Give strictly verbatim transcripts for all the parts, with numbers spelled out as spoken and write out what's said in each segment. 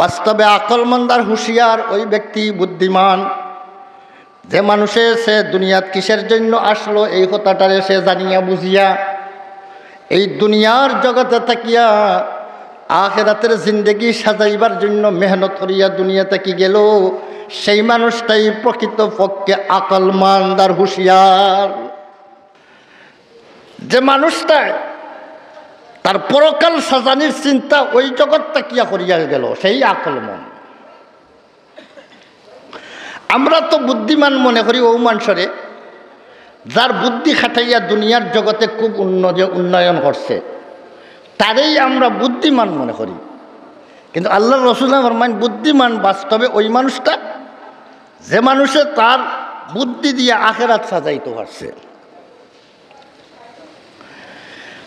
বাস্তবে আকলমন্দ আর হুঁশিয়ার ওই ব্যক্তি বুদ্ধিমান, যে মানুষে সে দুনিয়াত কিসের জন্য আসলো এই কথাটারে সে জানিয়া বুঝিয়া এই দুনিয়ার জগতে থাকিয়া আখেরাতের জিন্দেগি সাজাইবার জন্য মেহনত করিয়া দুনিয়া থাকি গেল, সেই মানুষটাই প্রকৃতপক্ষে আকলমন্দ আর হুঁশিয়ার। যে মানুষটায় তার পরকাল সাজানির চিন্তা ওই জগৎ থাকিয়া করিয়া গেল, সেই আকলমন্দ। আমরা তো বুদ্ধিমান মনে করি ও মানুষরে, যার বুদ্ধি খাটাইয়া দুনিয়ার জগতে খুব উন্নয়-, উন্নয়ন করছে, তারেই আমরা বুদ্ধিমান মনে করি। কিন্তু আল্লাহর রসুল ফরমাইন, বুদ্ধিমান বাস্তবে ওই মানুষটা, যে মানুষে তার বুদ্ধি দিয়া আখেরাত সাজাইতে পারছে।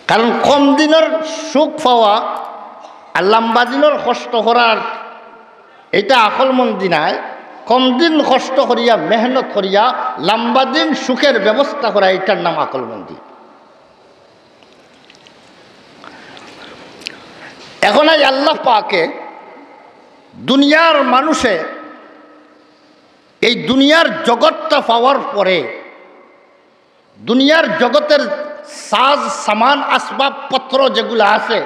কারণ কম দিনর সুখ পাওয়া আর লম্বা দিনর কষ্ট করার, এটা আকলমন্দি নায়। কম দিন কষ্ট করিয়া, মেহনত করিয়া, লম্বা দিন সুখের ব্যবস্থা করা, এটার নাম আকলমন্দি। এখন এই আল্লাহ পাকে দুনিয়ার মানুষে এই দুনিয়ার জগৎটা পাওয়ার পরে দুনিয়ার জগতের সাজ সামান, আসবাবপত্র যেগুলা আছে,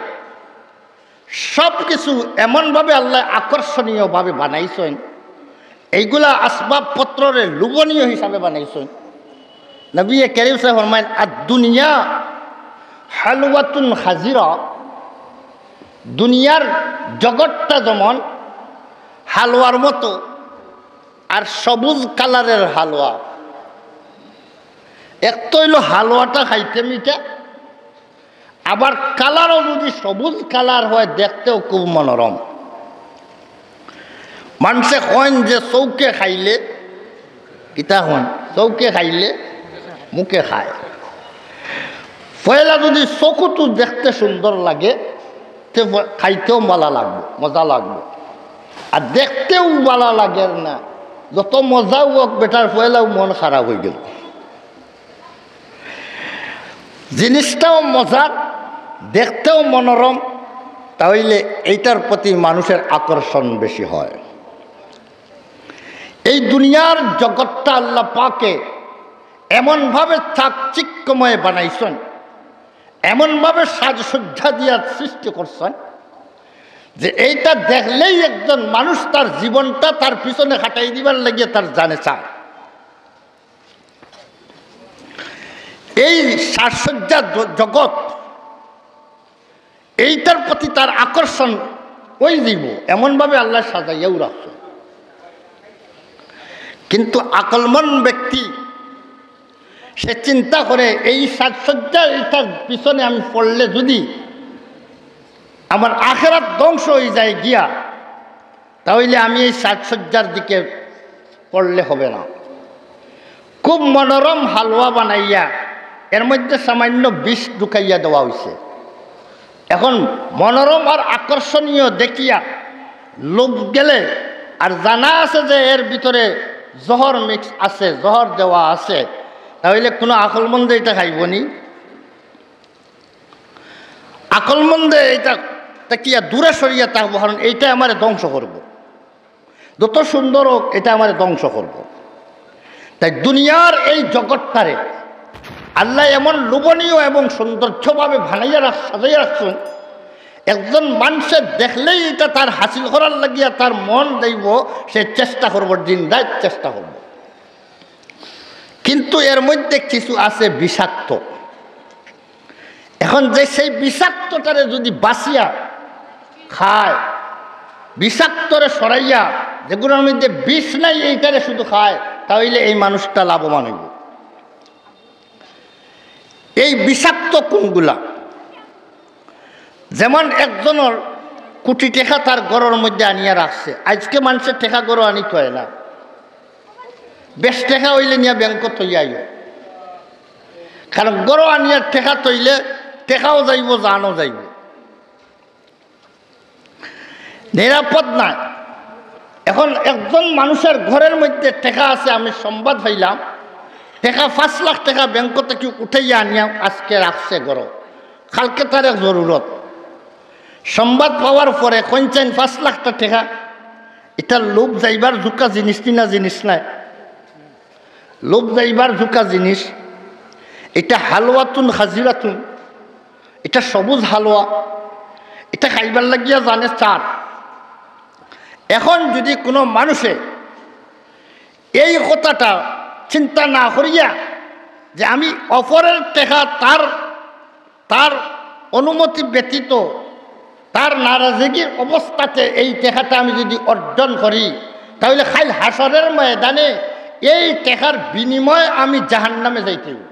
সব কিছু এমনভাবে আল্লাহ আকর্ষণীয়ভাবে বানাইছেন, এইগুলা আসবাবপত্ররে লোভনীয় হিসাবে বানাইছেন। নবী করিম সাহেব ফরমাইন, "আদ দুনিয়া হালওয়াতুন খাজিরা।" দুনিয়ার জগৎটা যেমন হালুয়ার মতো, আর সবুজ কালারের হালুয়া। এক তো হইল হালুয়াটা খাইতে মিঠা, আবার কালারও যদি সবুজ কালার হয়, দেখতেও খুব মনোরম। মানুষে কইন যে চউখে খাইলে, কিতা কইন, চউখে খাইলে মুখে খায়। পয়লা যদি চকুতু দেখতে সুন্দর লাগে, তে প-, খাইতেও ভালা লাগবো, মজা লাগবো। আর দেখতেও ভালা লাগের না, যত মজাও হোক, বেটার পয়লাউ মন খারাপ হয়ে গেল। জিনিসটাও মজার, দেখতেও মনোরম, তাহলে এইটার প্রতি মানুষের আকর্ষণ বেশি হয়। এই দুনিয়ার জগৎটা আল্লাহ পাকে এমনভাবে চাকচিক্যময় বানাইছেন, এমনভাবে সাজসজ্জা দিয়া সৃষ্টি করছেন যে এইটা দেখলেই একজন মানুষ তার জীবনটা তার পিছনে খাটাই দিবার লাগিয়া তার জানে চায়। এই সাজসজ্জা জ-, জগৎ, এইটার প্রতি তার আকর্ষণ ওই দিব, এমনভাবে আল্লাহ সাজাইয়াও রাখছে। কিন্তু আকলমন ব্যক্তি সে চিন্তা করে, এই সাজসজ্জা, এটার পিছনে আমি পড়লে যদি আমার আখেরাত ধ্বংস হয়ে যায় গিয়া, তাহলে আমি এই সাজসজ্জার দিকে পড়লে হবে না। খুব মনোরম হালুয়া বানাইয়া এর মধ্যে সামান্য বিষ ঢুকাইয়া দেওয়া হয়েছে। এখন মনোরম আর আকর্ষণীয় দেখিয়া লোভ গেলে, আর জানা আছে যে এর ভিতরে জহর মিক্স আছে, জহর দেওয়া আছে, তাহলে কোনো আকলমন্দে এটা খাইব নি? আকলমন্দে এটা তাকিয়া দূরে সরিয়া থাকবো, কারণ এইটা আমারে ধ্বংস করব। যত সুন্দর হোক, এটা আমারে ধ্বংস করব। তাই দুনিয়ার এই জগৎটারে আল্লাহ এমন লোভনীয় এবং সৌন্দর্যভাবে বানাইয়া রাখ-, সাজাইয়া রাখছেন, একজন মানুষে দেখলেই এটা তার হাসিল করার লাগিয়া তার মন যাইব, সে চেষ্টা করব, দিন রাত চেষ্টা করব। কিন্তু এর মধ্যে কিছু আছে বিষাক্ত। এখন যে সেই বিষাক্তটারে যদি বাছিয়া খায়, বিষাক্তরে সরাইয়া, যেগুলোর মধ্যে বিষ নাই, এইটারে শুধু খায়, তাহলে এই মানুষটা লাভবান হইব। এই বিষাক্ত কোনগুলা? যেমন একজনের কোটি টেকা তার ঘরর মধ্যে আনিয়া রাখছে, আজকে মানুষের টেকা ঘরো আনিতে হয় না, বেশ টেকা হইলে নিয়া ব্যাংকো থইয়া আইও, কারণ ঘরো আনিয়া টেকা থইলে টেকাও যাইব, জানও যাইব, নিরাপদ নাই। এখন একজন মানুষের ঘরের মধ্যে টেকা আছে, আমি সংবাদ পাইলাম, টেকা পাঁচ লাখ টেকা ব্যাংক থেকে উঠাইয়া আনিয়া আজকে রাখছে ঘরো, কালকে তার এক জরুরত। সংবাদ পাওয়ার পরে কইনছইন পাঁচ লাখটা টেকা, ইটা লোভ যাইবার জুকা জিনিস নি না জিনিস নায়? লোভ যাইবার জুকা জিনিস। ইটা হালওয়াতুন খাজিরাতুন, ইটা সবুজ হালুয়া, ইটা খাইবার লাগিয়া জানে চার। এখন যদি কুনু মানুষে এই কথাটা চিন্তা না করিয়া যে আমি অপরের টেকা তার, তার অনুমতি ব্যতীত, তার নারাজগির অবস্থাতে এই টেকাটা আমি যদি অর্জন করি, তাহলে কাইল হাশরের ময়দানে এই টেকার বিনিময়ে আমি জাহান্নামে যাইতে অইবো।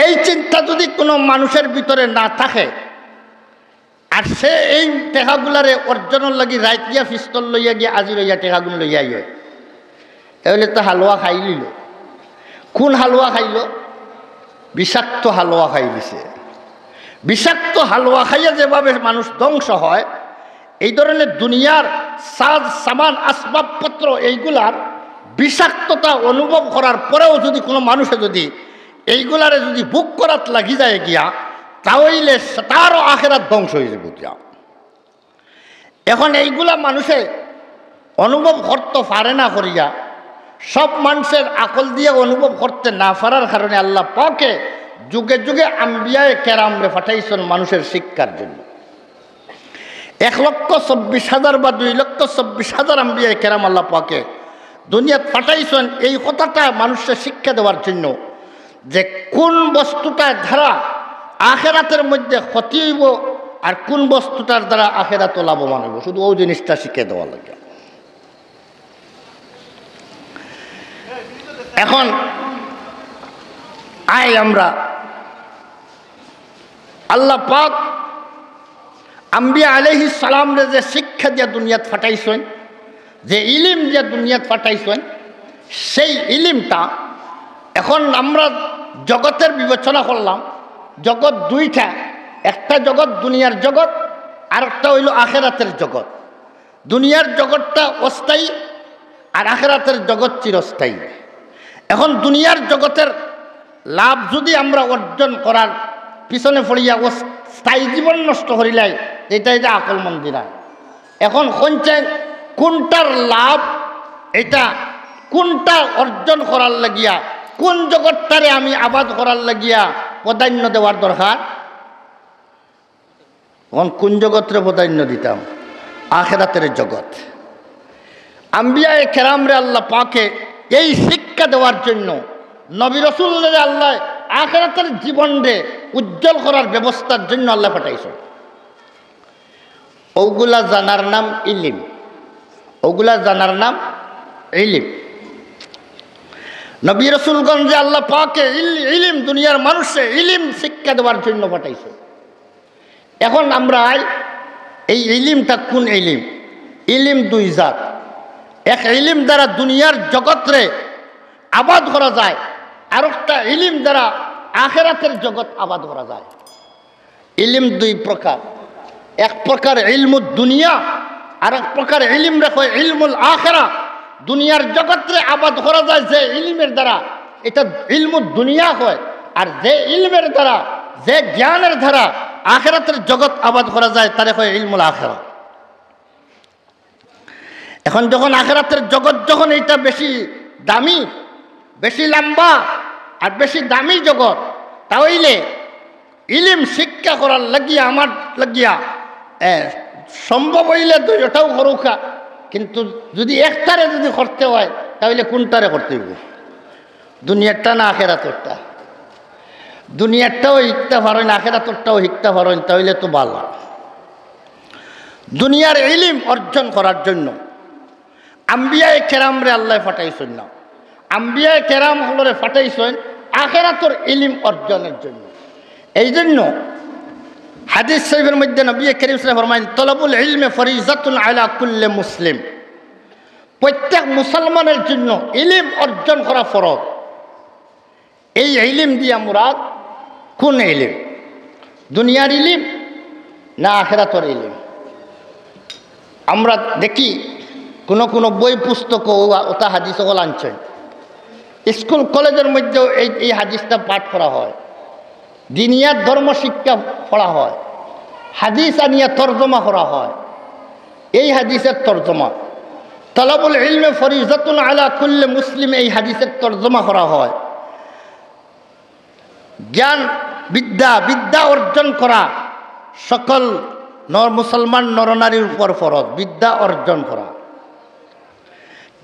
এই চিন্তা যদি কুনু মানুষের ভিতরে না থাকে, আর সে এই টেকাগুলারে অর্জনর লাগি রাইত গিয়া পিস্তল লইয়া গিয়া হাজির অইয়া টেকাগুন লইয়া আইয়, তাহলে তো হালুয়া খাইলিল। কুন হালুয়া খাইল? বিষাক্ত হালুয়া খাইলিছে। বিষাক্ত হালুয়া খাইয়া যেভাবে মানুষ ধ্বংস হয়, এই ধরনের দুনিয়ার সাজ সামান, আসবাবপত্র, এইগুলার বিষাক্ততা অনুভব করার পরেও যদি কুনু মানুষে যদি এইগুলারে যদি ভোগ করাত লাগি যায় গিয়া, তাহলে তারও আখেরাত ধ্বংস অইযিবো গিয়া। এখন এইগুলা মানুষে অনুভব করতো পারে না করিয়া, সব মানুষের আকল দিয়া অনুভব করতে না পারার কারণে আল্লাহ পাকে যুগে যুগে আম্বিয়ায়ে কেরামরে পাঠাইছইন মানুষের শিক্ষার জন্য। এক লক্ষ চব্বিশ হাজার বা দুই লক্ষ চব্বিশ হাজার আম্বিয়ায়ে কেরাম আল্লাহ পাকে দুনিয়াত পাঠাইছইন এই কথাটা মানুষরে শিক্ষা দেওয়ার জন্য, যে কুন বস্তুটার দ্বারা আখেরাতের মধ্যে ক্ষতি অইবো আর কুন বস্তুটার দ্বারা আখেরাতো লাভবান অইবো, শুধু অউ জিনিসটা শিক্ষা দেওয়া লাগে। এখন আই আমরা আল্লাহ পাক আম্বিয়া আলাইহিস সালামরে যে শিক্ষা দিয়া দুনিয়াত পাঠাইছইন, যে ইলিম দিয়া দুনিয়াত পাঠাইছইন, সেই ইলিমটা এখন আমরা জগতের বিবেচনা করলাম। জগৎ দুইটা, একটা জগৎ দুনিয়ার জগৎ, আর একটা অইল আখেরাতের জগৎ। দুনিয়ার জগৎটা অস্থায়ী, আর আখেরাতের জগৎ চিরস্থায়ী। এখন দুনিয়ার জগতের লাভ যদি আমরা অর্জন করার পিছনে পড়িয়া অস্থায়ী জীবন নষ্ট করিলাই, ইটা, ইটা আকলমন্দি নায়। এখন কইনছইন কুনটার লাভ, ইটা কুনটা অর্জন করার লাগিয়া, কুন জগৎটারে আমি আবাদ করার লাগিয়া প্রাধান্য দেওয়ার দরকার? এখন কুন জগতরে প্রাধান্য দিতাম? আখেরাতের জগৎ। আম্বিয়ায়ে কেরামরে আল্লাহ পাকে এই শিক্ষা দেওয়ার জন্য, নবী রসুলরে আল্লাহ আখেরাতের জীবনরে উজ্জ্বল করার ব্যবস্থার জন্য আল্লাহ পাঠাইছইন। অগুলা জানার নাম ইলিম, অগুলা জানার নাম ইলিম। নবী রসুলগণরে আল্লাহ পাকে ইল-, ইলিম, দুনিয়ার মানুষরে ইলিম শিক্ষা দেওয়ার জন্য পাঠাইছইন। এখন আমরা আই, এই ইলিমটা কুন ইলিম? ইলিম দুই জাত। এক ইলিম দ্বারা দুনিয়ার জগতরে আবাদ করা যায়, আর একটা ইলিম দ্বারা আখেরাতের জগৎ আবাদ করা যায়। ইলিম দুই প্রকার, এক প্রকার ইলমুদ দুনিয়া, আর এক প্রকার ইলিমরে কয় ইলমুল আখেরা। দুনিয়ার জগতরে আবাদ করা যায় যে ইলিমের দ্বারা, ইটা ইলমুদ দুনিয়া কয়। আর যে ইলমের দ্বারা, যে জ্ঞানের দ্বারা আখেরাতের জগৎ আবাদ করা যায়, তারে কয় ইলমুল আখেরা। এখন যখন আখেরাতের জগৎ যখন ইটা বেশি দামি, বেশি লম্বা আর বেশি দামি জগৎ, তা অইলে ইলিম শিক্ষা করার লাগিয়া, আমার লাগিয়া, এ, সম্ভব অইলে দুইটাও করুক্কা, কিন্তু যদি একটারে যদি করতে হয়, তা অইলে কুনটারে করতে অইবো? দুনিয়ারটা না আখেরাতরটা? দুনিয়ারটাও শিখতা পারইন, আখেরাতরটাও শিখতা পারইন, তা অইলে তো ভালা। দুনিয়ার ইলিম অর্জন করার জন্য আম্বিয়ায়ে কেরামরে আল্লায় পাঠাইছইন না, আম্বিয়ায়ে কেরাম অকলরে পাঠাইছইন আখেরাতর ইলিম অর্জনের জন্য। এই জন্য হাদিস শরীফের মধ্যে নবী করিম সাল্লাল্লাহু আলাইহি ওয়াসাল্লাম ফরমাইন, "তলবুল ইলমি ফরিজাতুন আলা কুল্লি মুসলিম।" প্রত্যেক মুসলমানের জন্য ইলিম অর্জন করা ফরজ। এই ইলিম দিয়া মুরাদ কুন ইলিম? দুনিয়ার ইলিম না আখেরাতর ইলিম? আমরা দেখি কুনু কুনু বই পুস্তকো ওতা হাদিস অকল আনছইন। স্কুল কলেজের মধ্যেও এই, এই হাদিসটা পাঠ করা হয়। দিনিয়ার ধর্ম শিক্ষা করা হয়, হাদিস আনিয়া তর্জমা করা হয়। এই হাদিসের তর্জমা, তলবুল ইলমে ফরিজাতুন আলা কুল্লি মুসলিম, এই হাদিসের তর্জমা করা হয়। জ্ঞান, বিদ্যা, বিদ্যা অর্জন করা সকল নর-, মুসলমান নরনারীর উপর ফরজ, বিদ্যা অর্জন করা।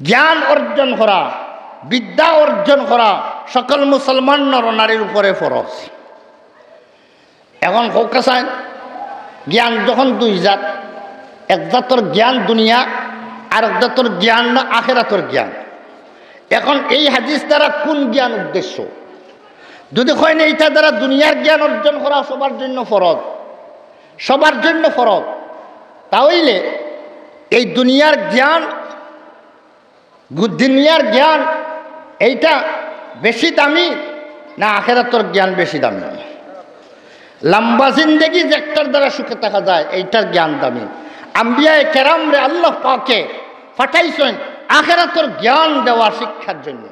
জ্ঞান অর্জন করা, বিদ্যা অর্জন করা সকল মুসলমান নরনারীর উপরে ফরজ। এখন কউক্কা চাইন, জ্ঞান যখন দুই জাত, এক জাতর জ্ঞান দুনিয়া, আর এক জাতর জ্ঞান না আখেরাতর জ্ঞান। এখন এই হাদিস দ্বারা কোন জ্ঞান উদ্দেশ্য? যদি কইন এইটা দ্বারা দুনিয়ার জ্ঞান অর্জন করা সবার জন্য ফরজ, সবার জন্য ফরজ, তা অইলে এই দুনিয়ার জ্ঞান, গু-, দুনিয়ার জ্ঞান এইটা বেশি দামি না আখেরাতর জ্ঞান বেশি দামি? লম্বা জিন্দেগি যেটার দ্বারা সুখে থাকা যায়, এইটার জ্ঞান দামি। আম্বিয়ায়ে কেরামরে আল্লাহ পাকে পাঠাইছইন আখেরাতর জ্ঞান দেওয়া, শিক্ষার জন্য।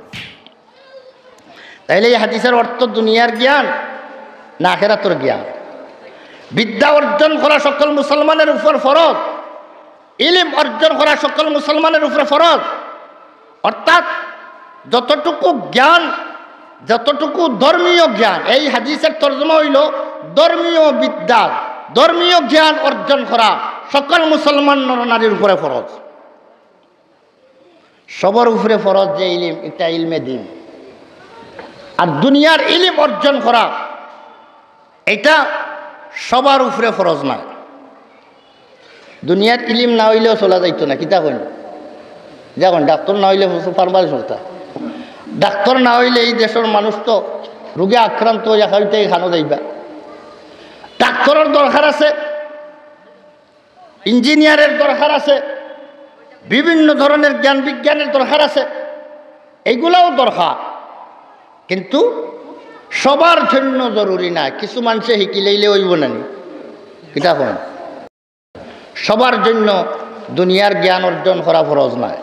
তাইলে এই হাদিসের অর্থ দুনিয়ার জ্ঞান না আখেরাতর জ্ঞান? বিদ্যা অর্জন করা সকল মুসলমানের উপর ফরজ, ইলিম অর্জন করা সকল মুসলমানের উপরে ফরজ। অর্থাৎ যতটুকু জ্ঞান, যতটুকু ধর্মীয় জ্ঞান, এই হাদিসের তর্জমা অইলো ধর্মীয় বিদ্যা, ধর্মীয় জ্ঞান অর্জন করা সকল মুসলমান নরনারীর উপরে ফরজ। সবার উপরে ফরজ যে ইলিম, এটা ইলমে দিন। আর দুনিয়ার ইলিম অর্জন করা, এটা সবার উপরে ফরজ নায়। দুনিয়ার ইলিম না অইলেও চলা যাইতো না, কিতা কইন? যা কইন, ডাক্তর না অইলে ফার্মার চলতা। ডাক্তর না অইলে এই দেশর মানুষ তো রোগে আক্রান্ত অইয়া খাইতে খানো যাইবা। ডাক্তরর দরকার আছে, ইঞ্জিনিয়ারের দরকার আছে, বিভিন্ন ধরনের জ্ঞান বিজ্ঞানের দরকার আছে, এইগুলাও দরকার, কিন্তু সবার জন্য জরুরি না। কিছু মানষে হিকিলাইলে অইবো না নি? কিতা কইন? সবার জন্য দুনিয়ার জ্ঞান অর্জন করা ফরজ নায়।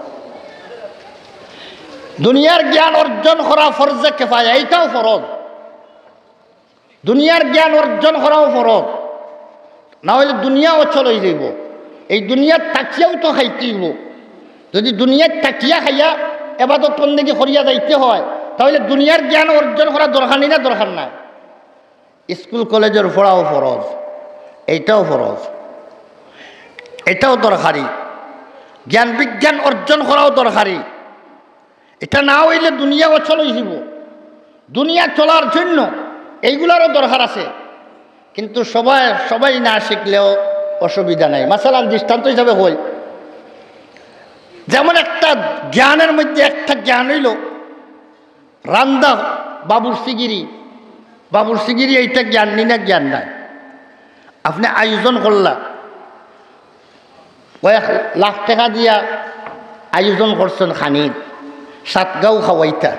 দুনিয়ার জ্ঞান অর্জন করা ফরজে কেফায়া, এইটাও ফরজ। দুনিয়ার জ্ঞান অর্জন করাও ফরজ, না অইলে দুনিয়া অচল অইযাইবো। এই দুনিয়াত থাকিয়াও তো খাইতে অইবো। যদি দুনিয়াত থাকিয়া খাইয়া এবাদত বন্দেগি করিয়া যাইতে হয়, তা অইলে দুনিয়ার জ্ঞান অর্জন করা দরকার নি না দরকার নায়? স্কুল কলেজর পড়াও ফরজ, এইটাও ফরজ, এটাও দরকারি। জ্ঞান বিজ্ঞান অর্জন করাও দরকারি। এটা না অইলে দুনিয়া অচল অইযিবো। দুনিয়া চলার জন্য এইগুলারও দরকার আছে, কিন্তু সবাই, সবাই না শিখলেও অসুবিধা নাই। মাসালান, দৃষ্টান্ত হিসাবে কই, যেমন একটা জ্ঞানের মধ্যে একটা জ্ঞান অইলো রান্দা, বাবুর্চিগিরি। বাবুর্চিগিরি এইটা জ্ঞান নি না জ্ঞান নায়? আপনে আয়োজন করলা, কয়েক লাখ টেকা দিয়া আয়োজন করছইন খানির, সাতগাঁও খাওয়াইতা।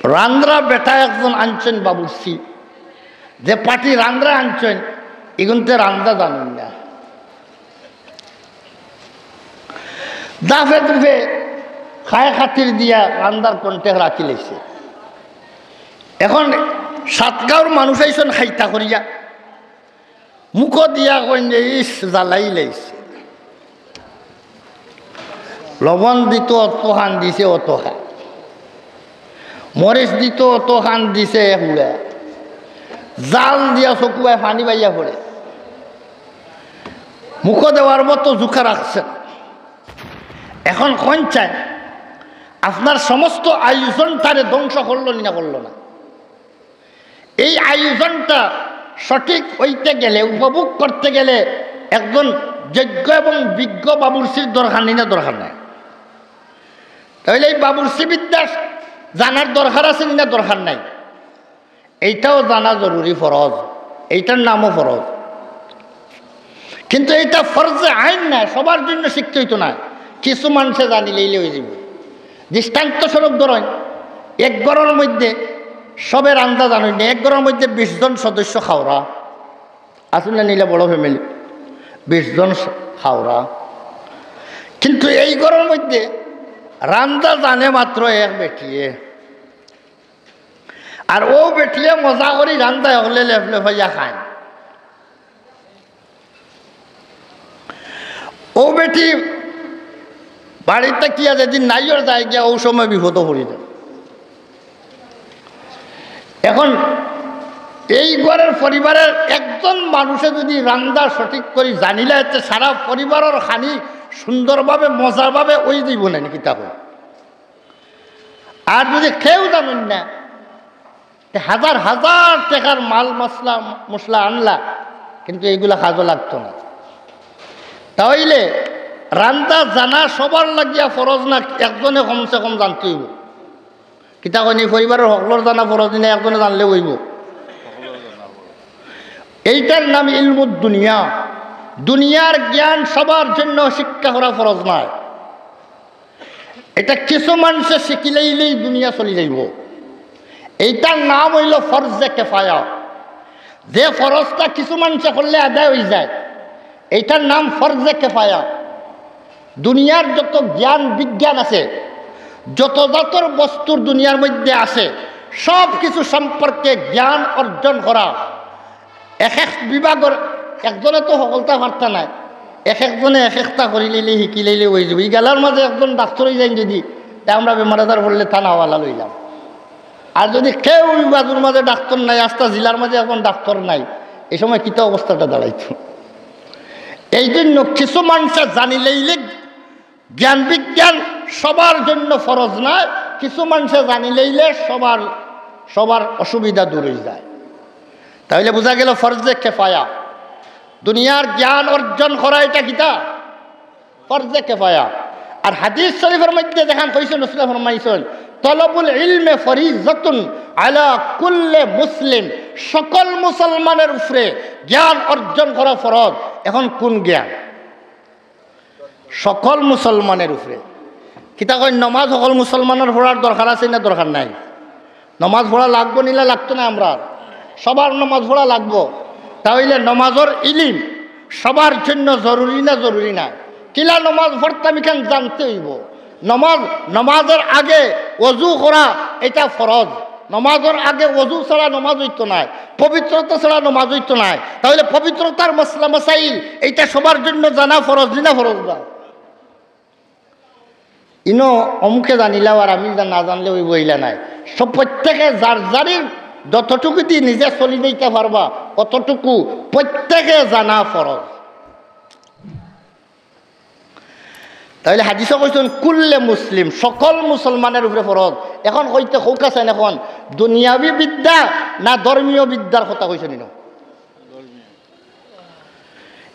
রান্দরা বেটা একজন আনছইন বাবুর্চি, যে পার্টি রান্দরা আনছইন, ইগুনতে রান্দা জানইন না। দাফে দুফে খায় খাতির দিয়া রান্দার কন্টেক রাখিলাইছে। এখন সাতগাঁওর মানুষ আইছইন খাইতা করিয়া, মুখো দিয়া কইন যে, "ইস, জ্বালাইলাইছে।" লবণ দিতো অতখান, দিছে অতখান। মরিচ দিতো অতখান, দিছে এক হুড়া। জাল দিয়া চকুবায় পানি বাইয়া পড়ে। মুখো দেওয়ার মতো জুখা রাখছে না। এখন কইন চাইন, আপনার সমস্ত আয়োজনটারে ধ্বংস করলো নি না করলো না? এই আয়োজনটা সঠিক অইতে গেলে, উপভোগ করতে গেলে একজন যোগ্য এবং বিজ্ঞ বাবুর্চির দরকার নি না দরকার নাই? তা অইলে এই বাবুর্চি বিদ্যা জানার দরকার আছে নি না দরকার নাই? এইটাও জানা জরুরি, ফরজ, এইটার নামও ফরজ। কিন্তু এইটা ফরজে আইন নায়, সবার জন্য শিখতে অইতো নায়, কিছু মানষে জানিলাইলে অইযিবো। দৃষ্টান্ত স্বরূপ ধরইন, এক ঘরর মধ্যে সবে রান্দা জানইন না, এক ঘরর মধ্যে বিশ জন সদস্য খাওরা, আছইন না নি লা বড় ফ্যামিলি, বিশ জন স-, খাওরা, কিন্তু এই ঘরর মধ্যে রান্দা জানে মাত্র এক বেটিয়ে, আর অউ বেটিয়ে মজা করি রান্দা হকলে লেফলেফাইয়া খায়। বেটি বাড়িত থাকিয়া যেদিন নাইওর যায় গিয়া, অউ সময় বিপদো পড়ি যায়। এখন এই ঘরর পরিবারর একজন মানুষে যদি রান্দা সঠিক করি জানিলায়, তে সারা পরিবারর খানি সুন্দরভাবে, মজাভাবে অই যাইবো না নি, কিতা কও? আর যদি কেউ জানইন না, তে হাজার হাজার টেকার মাল মশলা, মশলা আনলা, কিন্তু এইগুলা কাজো লাগতো না। তাইলে রান্দা জানা সবার লাগিয়া ফরজ না, একজনে কমসে কম জানতে অইবো। কিতা কইন, পরিবারর হকলর জানা ফরজ নি না, একজনে জানলে অইবো? এইটার নাম ইলমুদ দুনিয়া। দুনিয়ার জ্ঞান সবার জন্য শিক্ষা করা ফরজ নায়। এটা কিছু মানষে শিখিলাইলেই দুনিয়া চলি যাইবো। এইটার নাম অইলো ফরজে কেফায়া। যে ফরজটা কিছু মানষে করলে আদায় অই যায়, এইটার নাম ফরজে কেফায়া। দুনিয়ার যত জ্ঞান বিজ্ঞান আছে, যত জাতর বস্তুর দুনিয়ার মধ্যে আছে, সব কিছু সম্পর্কে জ্ঞান অর্জন করা। এক এক বিভাগর একজনে তো হকলতা পারতা নায়, এক একজনে এক একটা করিলাইলে, শিখিলাইলে অই যাইবো। ইগালার মাঝে একজন ডাক্তর অই যাইন যদি, তে আমরা বেমার আজার পড়লে থানাওয়ালা লইলাম। আর যদি কেউ ওই বাজুর মাঝে ডাক্তর নাই, আস্তা জিলার মাঝে একজন ডাক্তর নাই, এই সময় কিতা অবস্থাটা দাঁড়াইতো? এই জন্য কিছু মানষে জানিলাইলে জ্ঞান বিজ্ঞান সবার জন্য ফরজ নায়, কিছু মানষে জানিলাইলে সবার, সবার অসুবিধা দূর অই যায়। তাইলে বুঝা গেল ফরজে কেফায়া। দুনিয়ার জ্ঞান অর্জন করা এটা কিতা? ফরজে কেফায়া। আর হাদিস শরীফর মধ্যে যেখান কইছইন, রাসূলে ফরমাইছইন, "তলবুল ইলমে ফরিজাতুন আলা কুল্লে মুসলিম।" সকল মুসলমানের উপরে জ্ঞান অর্জন করা ফরজ। এখন কোন জ্ঞান? সকল মুসলমানের উপরে। কিতা কইন, নমাজ সকল মুসলমানের পড়ার দরকার আছে না দরকার নাই? নমাজ পড়া লাগবো নি না লাগতো না? আমরার সবার নমাজ পড়া লাগবো। তাইলে নমাজর ইলিম সবার জন্য জরুরি না জরুরি না? কিলা নমাজ পড়তাম, ইখান জানতে অইবো। নমাজ, নমাজর আগে অজু করা, এটা ফরজ। নমাজর আগে অজু ছাড়া নমাজ অইতো নায়, পবিত্রতা ছাড়া নমাজ অইতো নায়। তাইলে পবিত্রতার মাসলা মাসাইল, এইটা সবার জন্য জানা ফরজ নি না ফরজ না? ইনো অমুকে জানিলাও আর আমি জা-, না জানলে অইবো, ইলা নায়। সব প্রত্যেকে যার যারির যতটুকু দি নিজে চলি যাইতা পারবা, অতটুকু প্রত্যেকে জানা ফরজ। তাইলে হাদিসো কইছইন, "কুল্লে মুসলিম", সকল মুসলমানের উপরে ফরজ। এখন কইতে কউক্কা চাইন, এখন দুনিয়াবি বিদ্যা না ধর্মীয় বিদ্যার কথা কইছইন ইনো?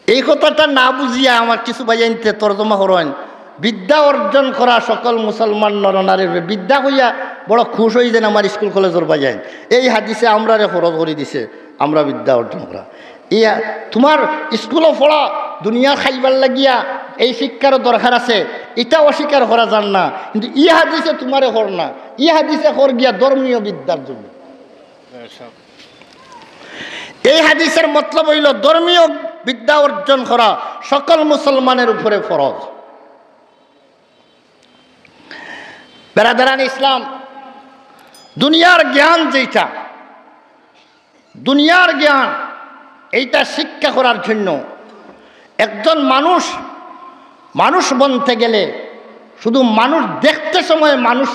এই কথাটা না বুঝিয়া আমার কিছু ভাইয়াইন্তে তর্জমা করইন, "বিদ্যা অর্জন করা সকল মুসলমান নরনারীর উপরে।" বিদ্যা কইয়া বড় খুশ অই যাইন আমার স্কুল কলেজর ভাইয়াইন। এই হাদিসে আমরারে ফরজ করি দিছে, আমরা বিদ্যা অর্জন করা। ইয়া, তুমার স্কুলো পড়া, দুনিয়া খাইবার লাগিয়া এই শিক্ষারও দরকার আছে, ইটা অস্বীকার করা যার না, কিন্তু ই হাদিসে তুমারে কর না, ই হাদিসে কর গিয়া ধর্মীয় বিদ্যার জন্য। এই হাদিসের মতলব অইলো ধর্মীয় বিদ্যা অর্জন করা সকল মুসলমানের উপরে ফরজ। বেরাদারান ইসলাম, দুনিয়ার জ্ঞান যেইটা, দুনিয়ার জ্ঞান এইটা শিক্ষা করার জন্য একজন মানুষ, মানুষ বনতে গেলে শুধু মানুষ দেখতে সময় মানুষ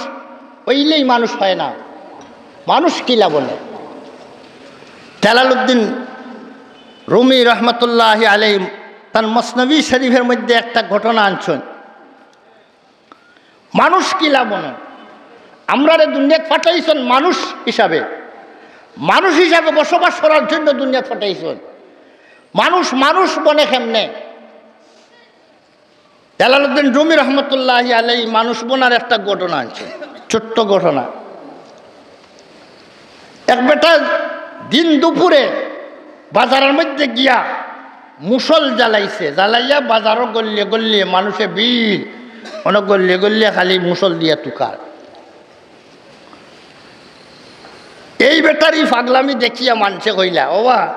অইলেই মানুষ হয় না, মানুষ কিলা বনে। জালালউদ্দিন রুমি রহমতুল্লাহি আলাইহি তান মসনবী শরীফের মধ্যে একটা ঘটনা আনছইন। মানুষ কিলা বনে? আমরারে দুনিয়াত পাঠাইছইন মানুষ হিসাবে, মানুষ হিসাবে বসবাস করার জন্য দুনিয়াত পাঠাইছইন। মানুষ মানুষ বনে কেমনে? জালালউদ্দিন রুমি রহমতুল্লাহি আলাইহি মানুষ বনার একটা ঘটনা আনছইন, ছোট্ট ঘটনা। এক বেটা দিন দুপুরে বাজারর মধ্যে গিয়া মুসল জ্বালাইছে, জ্বালাইয়া বাজারর গল্লিয়ে গল্লিয়ে মানুষে ভিড়, অনো গল্লিয়ে গল্লিয়ে খালি মুসল দিয়া তুকার। এই বেটার ই ফাগলামি দেখিয়া মানষে কইলা, "ওবা,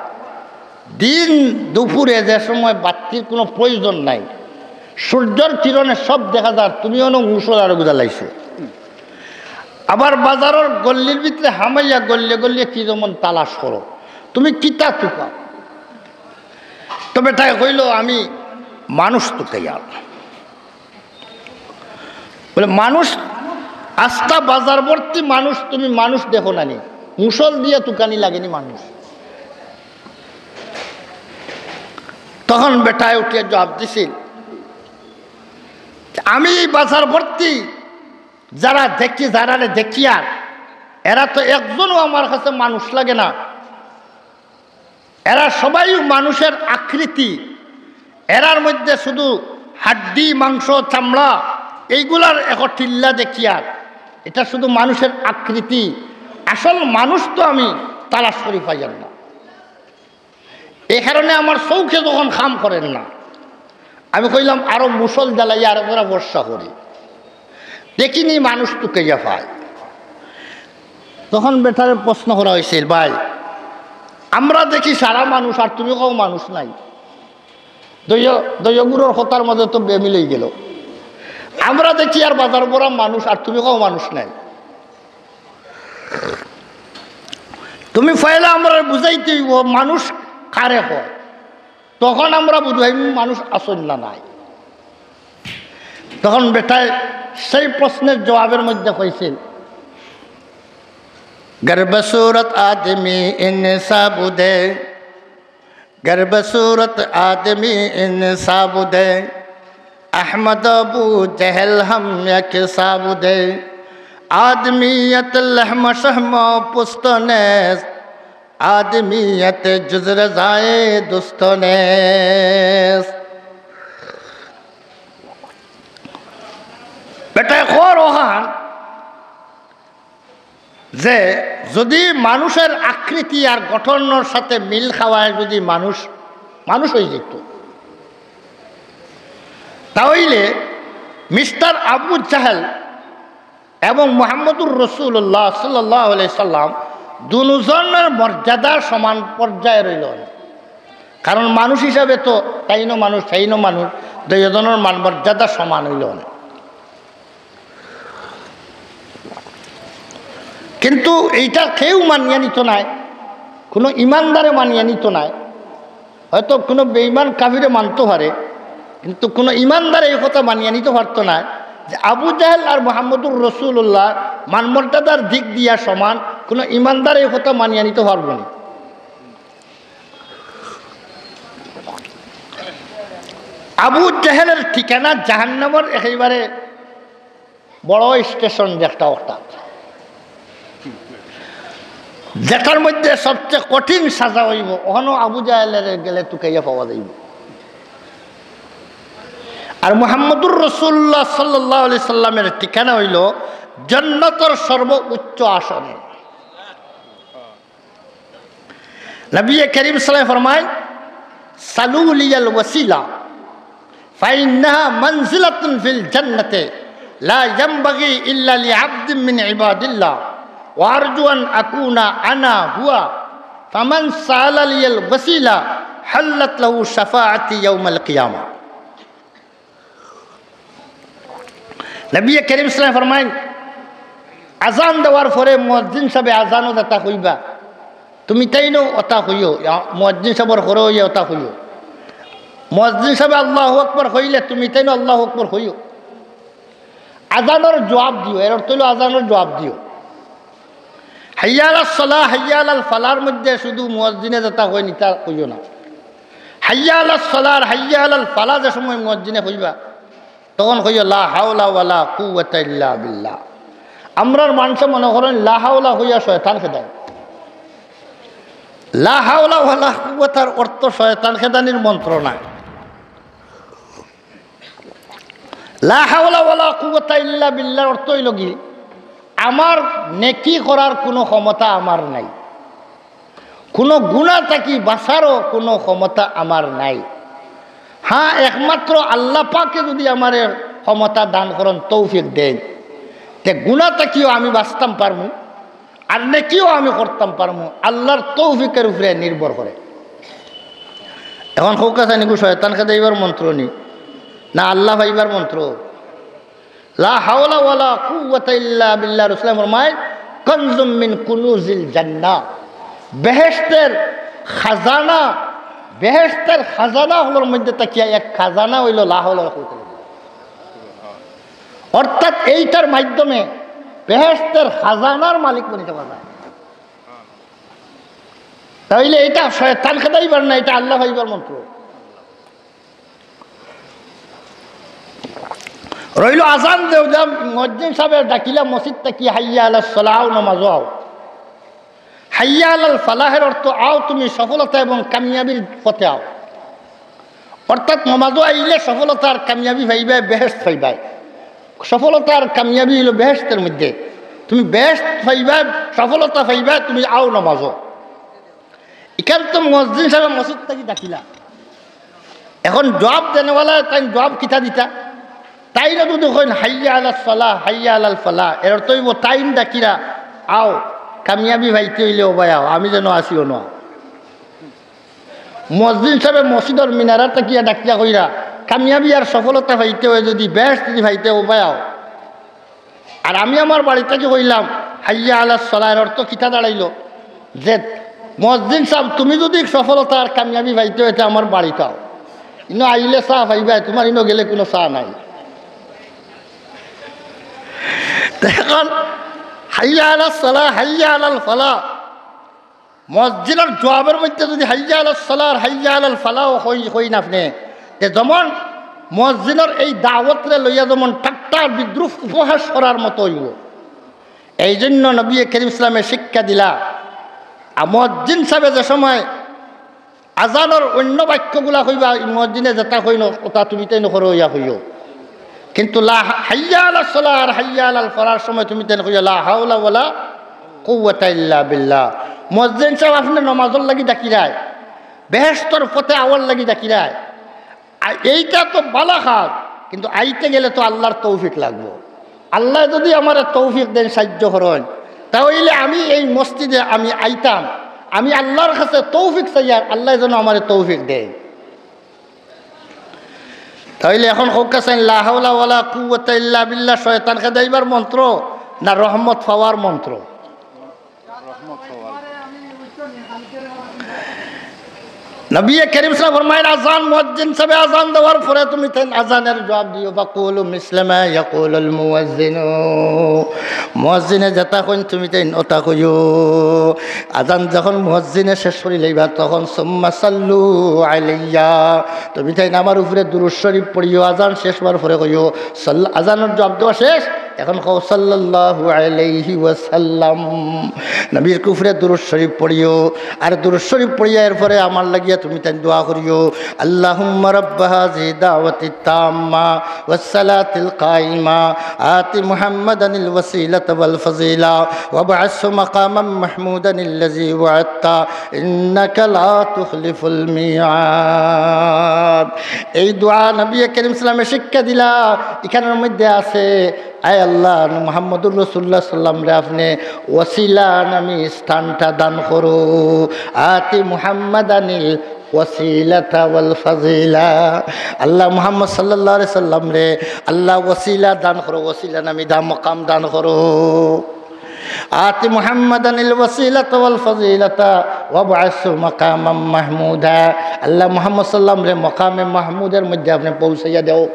দিন দুপুরে যে সময় বাত্তির কুনু প্রয়োজন নাই, সূর্যর কিরণে সব দেখা যার, তুমি অনো মুসল আরোগু জ্বালাইছো।" আবার বাজারর গল্লির ভিতরে হামাইয়া গল্লিয়ে গল্লিয়ে কি যেমন তালাশ করো, তুমি কিতা তুকাও? তো বেটায় কইলো, "আমি মানুষ তুকাইয়ার। বলে, মানুষ, আস্তা বাজার ভর্তি মানুষ, তুমি মানুষ দেখো না নি? মুষল দিয়া তুকানি লাগেনি মানুষ? তখন বেটায় উঠিয়া জবাব দিছিল, "আমি এই বাজার ভর্তি যারা দেখি, যারারে দেখিয়ার, এরা তো একজনও আমার কাছে মানুষ লাগে না।" এরা সবাই মানুষের আকৃতি, এরার মধ্যে শুধু হাড্ডি, মাংস, চামড়া, এইগুলার এক টিল্লা দেখিয়ার, এটা শুধু মানুষের আকৃতি। আসল মানুষ তো আমি তালাশ করি পাইয়ার না। এই কারণে আমার চউখে যখন কাম করের না, আমি কইলাম, "আরো মুষল জ্বালাইয়া আরো করে বর্ষা করি, দেখিনি মানুষ তুকাইয়া পায়।" তখন বেটারে প্রশ্ন করা হয়েছিল, "ভাই, আমরা দেখি সারা মানুষ, আর তুমি কও মানুষ নাই। দৈয়-, দৈয়গুরুর কথার মাঝে তো বেমিল অই গেল। আমরা দেখি আর বাজার ভরা মানুষ, আর তুমি কও মানুষ নাই। তুমি পয়লা আমরা বুঝাইতে অইব মানুষ কারে কয়, তখন আমরা বুঝাইব মানুষ আসল না নাই।" তখন বেটায় সেই প্রশ্নের জবাবের মধ্যে কইছিল, "گر به صورت آدمی انسا بودے، گر به صورت آدمی انسا بودے، احمد ابو جهل هم یکسا بودے۔ آدمیت لحم و شحم و پوست نیست، آدمیت جز رضای دوست نیست۔" বেটায় কর অখান যে যদি মানুষের আকৃতি আর গঠনর সাথে মিল খাওয়ায় যদি মানুষ, মানুষ অই যেত, তাইলে মিস্টার আবু জাহেল এবং মুহাম্মদুর রাসূলুল্লাহ সাল্লাল্লাহু আলাইহি সাল্লাম দুজনের মর্যাদা সমান পর্যায়ে রইল। কারণ মানুষ হিসাবে তো তাইনও মানুষ, সেইনও মানুষ, দুইজনের মান মর্যাদা সমান অইল না। কিন্তু এইটা কেউ মানিয়া নিত নায়, কোনো ইমানদারে মানিয়া নিত নায়। হয়তো কোনো বেঈমান কাফিরে মানতো পারে, কিন্তু কোনো ইমানদারে এই কথা মানিয়া নিতে পারতো না যে আবু জাহেল আর মুহাম্মদুর রাসূলুল্লাহ মান মর্যাদার দিক দিয়া সমান। কোনো ইমানদারে এই কথা মানিয়া নিতে পারবো না। আবু জাহেলের ঠিকানা জাহান্নামর একেবারে বড় স্টেশন একটা, অর্থাৎ যেটার মধ্যে সবচেয়ে কঠিন সাজা অইব, অখানো আবু জাহেলের গেলে তুকাইয়া পাওয়া যাইব। আর মুহাম্মদুর রাসূলুল্লাহ সাল্লাল্লাহু আলাইহি সাল্লামের ঠিকানা অইল জান্নাতর সর্বোচ্চ আসনে। নবী করিম সাল্লাল্লাহু আলাইহি ফরমায়, "সালু লিয়াল ওয়াসিলা, ফাইন্নাহা মানজিলাতুন ফিল জান্নাতে, লা ইয়ানবাগি ইল্লা লিআবদিন মিন ইবাদিল্লাহ, ওয়া আরজু আন আকুনা আনা হুয়া, ফামান সাআলা লিয়াল ওয়াসিলা, হাল্লাত লাহু শাফাআতি ইয়াউমাল কিয়ামা।" নবী করিম সাল্লাল্লাহু আলাইহি ফরমাইন, আজান দেওয়ার পরে মুয়াজ্জিন সাহেবে আজানও যেটা কইবা, তুমি তাইনও ওটা কইও, ইয়া, মুয়াজ্জিন সাহেবর ঘরো অইয়া ওটা কইও। মুয়াজ্জিন সাহেবে আল্লাহু আকবার কইলে তুমি তাইনও আল্লাহু আকবার কইও। আজানর জবাব দিও, এর অর্থ অইল আজানর জবাব দিও। হাইয়া আলাস সালাহ, হাইয়া আলাল ফালার মধ্যে শুধু মুয়াজ্জিনে যেটা কইন, ইটা কইও না। হাইয়া আলাস সালাহ আর হাইয়া আলাল ফালাহ যে সময় মুয়াজ্জিনে কইবা, তখন কইও, "লা হাওলা ওয়ালা কুওয়াতা ইল্লা বিল্লাহ।" আমরার মানষে মনে করইন, লা হাওলা কইয়া শয়তান খেদাইন। লা হাওলা ওয়ালা কুওয়াতার অর্থ শয়তান খেদানির মন্ত্র নায়। লা হাওলা ওয়ালা কুওয়াতা ইল্লা বিল্লাহর অর্থ অইল কি, আমার নেকি করার কোনো ক্ষমতা আমার নাই, কোনো গুনা থাকি বাঁচারও কোনো ক্ষমতা আমার নাই। হ্যাঁ, একমাত্র আল্লাহ পাকে যদি আমারে ক্ষমতা দান করইন, তৌফিক দেইন, তে গুনা থাকিও আমি বাঁচতাম পারমু, আর নেকিও আমি করতাম পারমু। আল্লাহর তৌফিকের উপরে নির্ভর করে। এখন কউক্কা চাইন, ইগু শয়তান খেদাইবার মন্ত্র নি, না আল্লাহ পাইবার মন্ত্র? লা হাওলা ওয়ালা কুওয়াতা ইল্লা বিল্লাহ। রাসূলুল্লাহ ফরমায়, "কানজুম মিন কুনুজিল জান্নাহ।" বেহেশতের খাজানা বেহেশতের খাজানা অকলর মধ্যে থাকিয়া এক খাজানা অইলো লা হাওলা ওয়ালা কুওয়াতা ইল্লা বিল্লাহ। অর্থাৎ এইটার মাধ্যমে বেহেশতের খাজানার মালিক বনি যাওয়া যায়। তাইলে এইটা শয়তান খেদাইবার না, এইটা আল্লাহ পাইবার মন্ত্র। রইলো আজান দেও দেও, মুয়াজ্জিন সাবে ডাকিলা মসজিদ থাকি, "হাইয়া আলাস সালাহ, আও নমাজো আও।" হাইয়া আলাল ফালাহের অর্থ, "আও তুমি সফলতা এবং কামিয়াবির পথে আও।" অর্থাৎ নমাজো আইলে সফলতা আর কামিয়াবি পাইবায়, বেহেশত পাইবায়। সফলতা আর কামিয়াবি অইলো বেহেশতের মধ্যে। তুমি বেহেশত পাইবায়, সফলতা পাইবায়, তুমি আও নমাজো। ইখান তো মুয়াজ্জিন সাবে মসজিদ থাকি ডাকিলা। এখন জবাব দেনেওয়ালা তাইন জবাব কিতা দিতা? তাইন যদি কইন, "হাইয়া আলাস সালাহ, হাইয়া আলাল ফালাহ", এর অর্থ অইবো তাইন ডাকিরা, "আও, কামিয়াবি পাইতে অইলে অবায় আও, আমি যেন আছি অনো আও।" মুয়াজ্জিন সাবে মসজিদর মিনারা থাকিয়া ডাকিয়া কইরা, "কামিয়াবি আর সফলতা পাইতে অয় যদি, বেহেশত যদি পাইতে অবায় আও।" আর আমি আমার বাড়ি থাকি কইলাম, "হাইয়া আলাস সালাহ"র অর্থ কিতা দাঁড়াইলো? যে মুয়াজ্জিন সাব, তুমি যদি সফলতা আর কামিয়াবি পাইতে অয় তে আমার বাড়িত আও, ইনো আইলে চা পাইবায়, তুমার ইনো গেলে কুনু চা নাই। তে এখন হাইয়া আলাস সালাহ, হাইয়া আলাল ফালাহ, মুয়াজ্জিনর জবাবর মধ্যে যদি হাইয়া আলাস সালাহ আর হাইয়া আলাল ফালাহ কই, কইন আপনে, তে যেমন মুয়াজ্জিনর এই দাওয়াতরে লইয়া যেমন ঠাট্টা বিদ্রূপ উপহাস করার মতো অইবো। এই জন্য নবী করিম ইসলামে শিক্ষা দিলা, আর মুয়াজ্জিন সাবে যে সময় আজানর অন্য বাক্যগুলা কইবা, মুয়াজ্জিনে যেটা কইন, ওটা তুমি তাইন করো ইয়া কইও। কিন্তু লা হাইয়া আলাস সালাহ আর হাইয়া আলাল ফালাহর সময় তুমি তাইন কইও, "লা হাওলা ওয়ালা কুওয়াতা ইল্লা বিল্লাহ।" মুয়াজ্জিন সাব আপনে নমাজর লাগি ডাকিরায়, বেহেশতর পথে আওয়ার লাগি ডাকিরায়। আর এইটা তো বালা কাজ, কিন্তু আইতে গেলে তো আল্লাহর তৌফিক লাগবো। আল্লাহ যদি আমারে তৌফিক দেন, সাহায্য করইন, তাইলে আমি এই মসজিদে আমি আইতাম। আমি আল্লাহর কাছে তৌফিক চাইয়ার, আল্লাহ যেন আমারে তৌফিক দেয়। তাইলে এখন কউক্কা চাইন, লা হাওলা ওয়ালা কুওয়াতা ইল্লা বিল্লাহ শয়তান খেদাইবার মন্ত্র না রহমত পাওয়ার মন্ত্র? নবী করিম সাল্লাল্লাহু আলাইহি ওয়াসাল্লাম ফরমাইন, আজান, মুয়াজ্জিন সাবে আজান দেওয়ার পরে তুমি তাইন আজানের জবাব দিও, "ফাকুলু মিসলা মা ইয়াকুলুল মুয়াজ্জিনু।" মুয়াজ্জিনে যেটা কইন তুমি তাইন ওটা কইও। আজান যখন মুয়াজ্জিনে শেষ করি লইবা, তখন সুম্মা সাল্লু আলাইয়া, তুমি তাইন আমার উপরে দুরূদ শরীফ পড়িও। আজান শেষ হওয়ার পরে কইও, সাল্লা-, আজানের জবাব দেওয়া শেষ, এখন কও সাল্লাল্লাহু আলাইহি ওয়াসাল্লাম। নবীর উপরে দুরূদ শরীফ পড়িও, আর দুরূদ শরীফ পড়িয়া এরপরে আমার লাগিয়া তুমি তাইন দোয়া করিও, আল্লাহুম্মা রাব্বা হাযিহি দাওয়াতিত তাম্মা ওয়াস সালাতিল কাইমা, আতি মুহাম্মাদানিল ওয়াসিলাতা ওয়াল ফাজিলা, ওয়াবআসহু মাকামান মাহমুদানিল্লাযী ওয়াআদতা, ইন্নাকা লা তুখলিফুল মিআদ। এই দোয়া নবী করিম সাল্লাল্লাহু আলাইহি ওয়াসাল্লামে শিক্ষা দিলা, ইখানর মধ্যে আছে, আয় আল্লাহ, মুহাম্মদুর রাসূলুল্লাহ সাল্লাম রে আপনে ওসিলা নামী স্থানটা দান করো। আতি মুহাম্মাদানিল ওসিলাতা ওয়াল ফাজিলা। আল্লাহ মুহাম্মদ সাল্লাল্লাহু আলাইহি সাল্লাম রে আল্লাহ ওসিলা দান করো, ওসিলা নামী দা মকাম দান করো। আতি মুহাম্মাদানিল ওয়াসিলাতা ওয়াল ফাজিলাতা ওয়াবআসহু মাকামাম মাহমুদা। আল্লাহ মুহাম্মদ সাল্লাম রে মকামে মাহমুদের মধ্যে আপনে পৌঁছাইয়া দেও।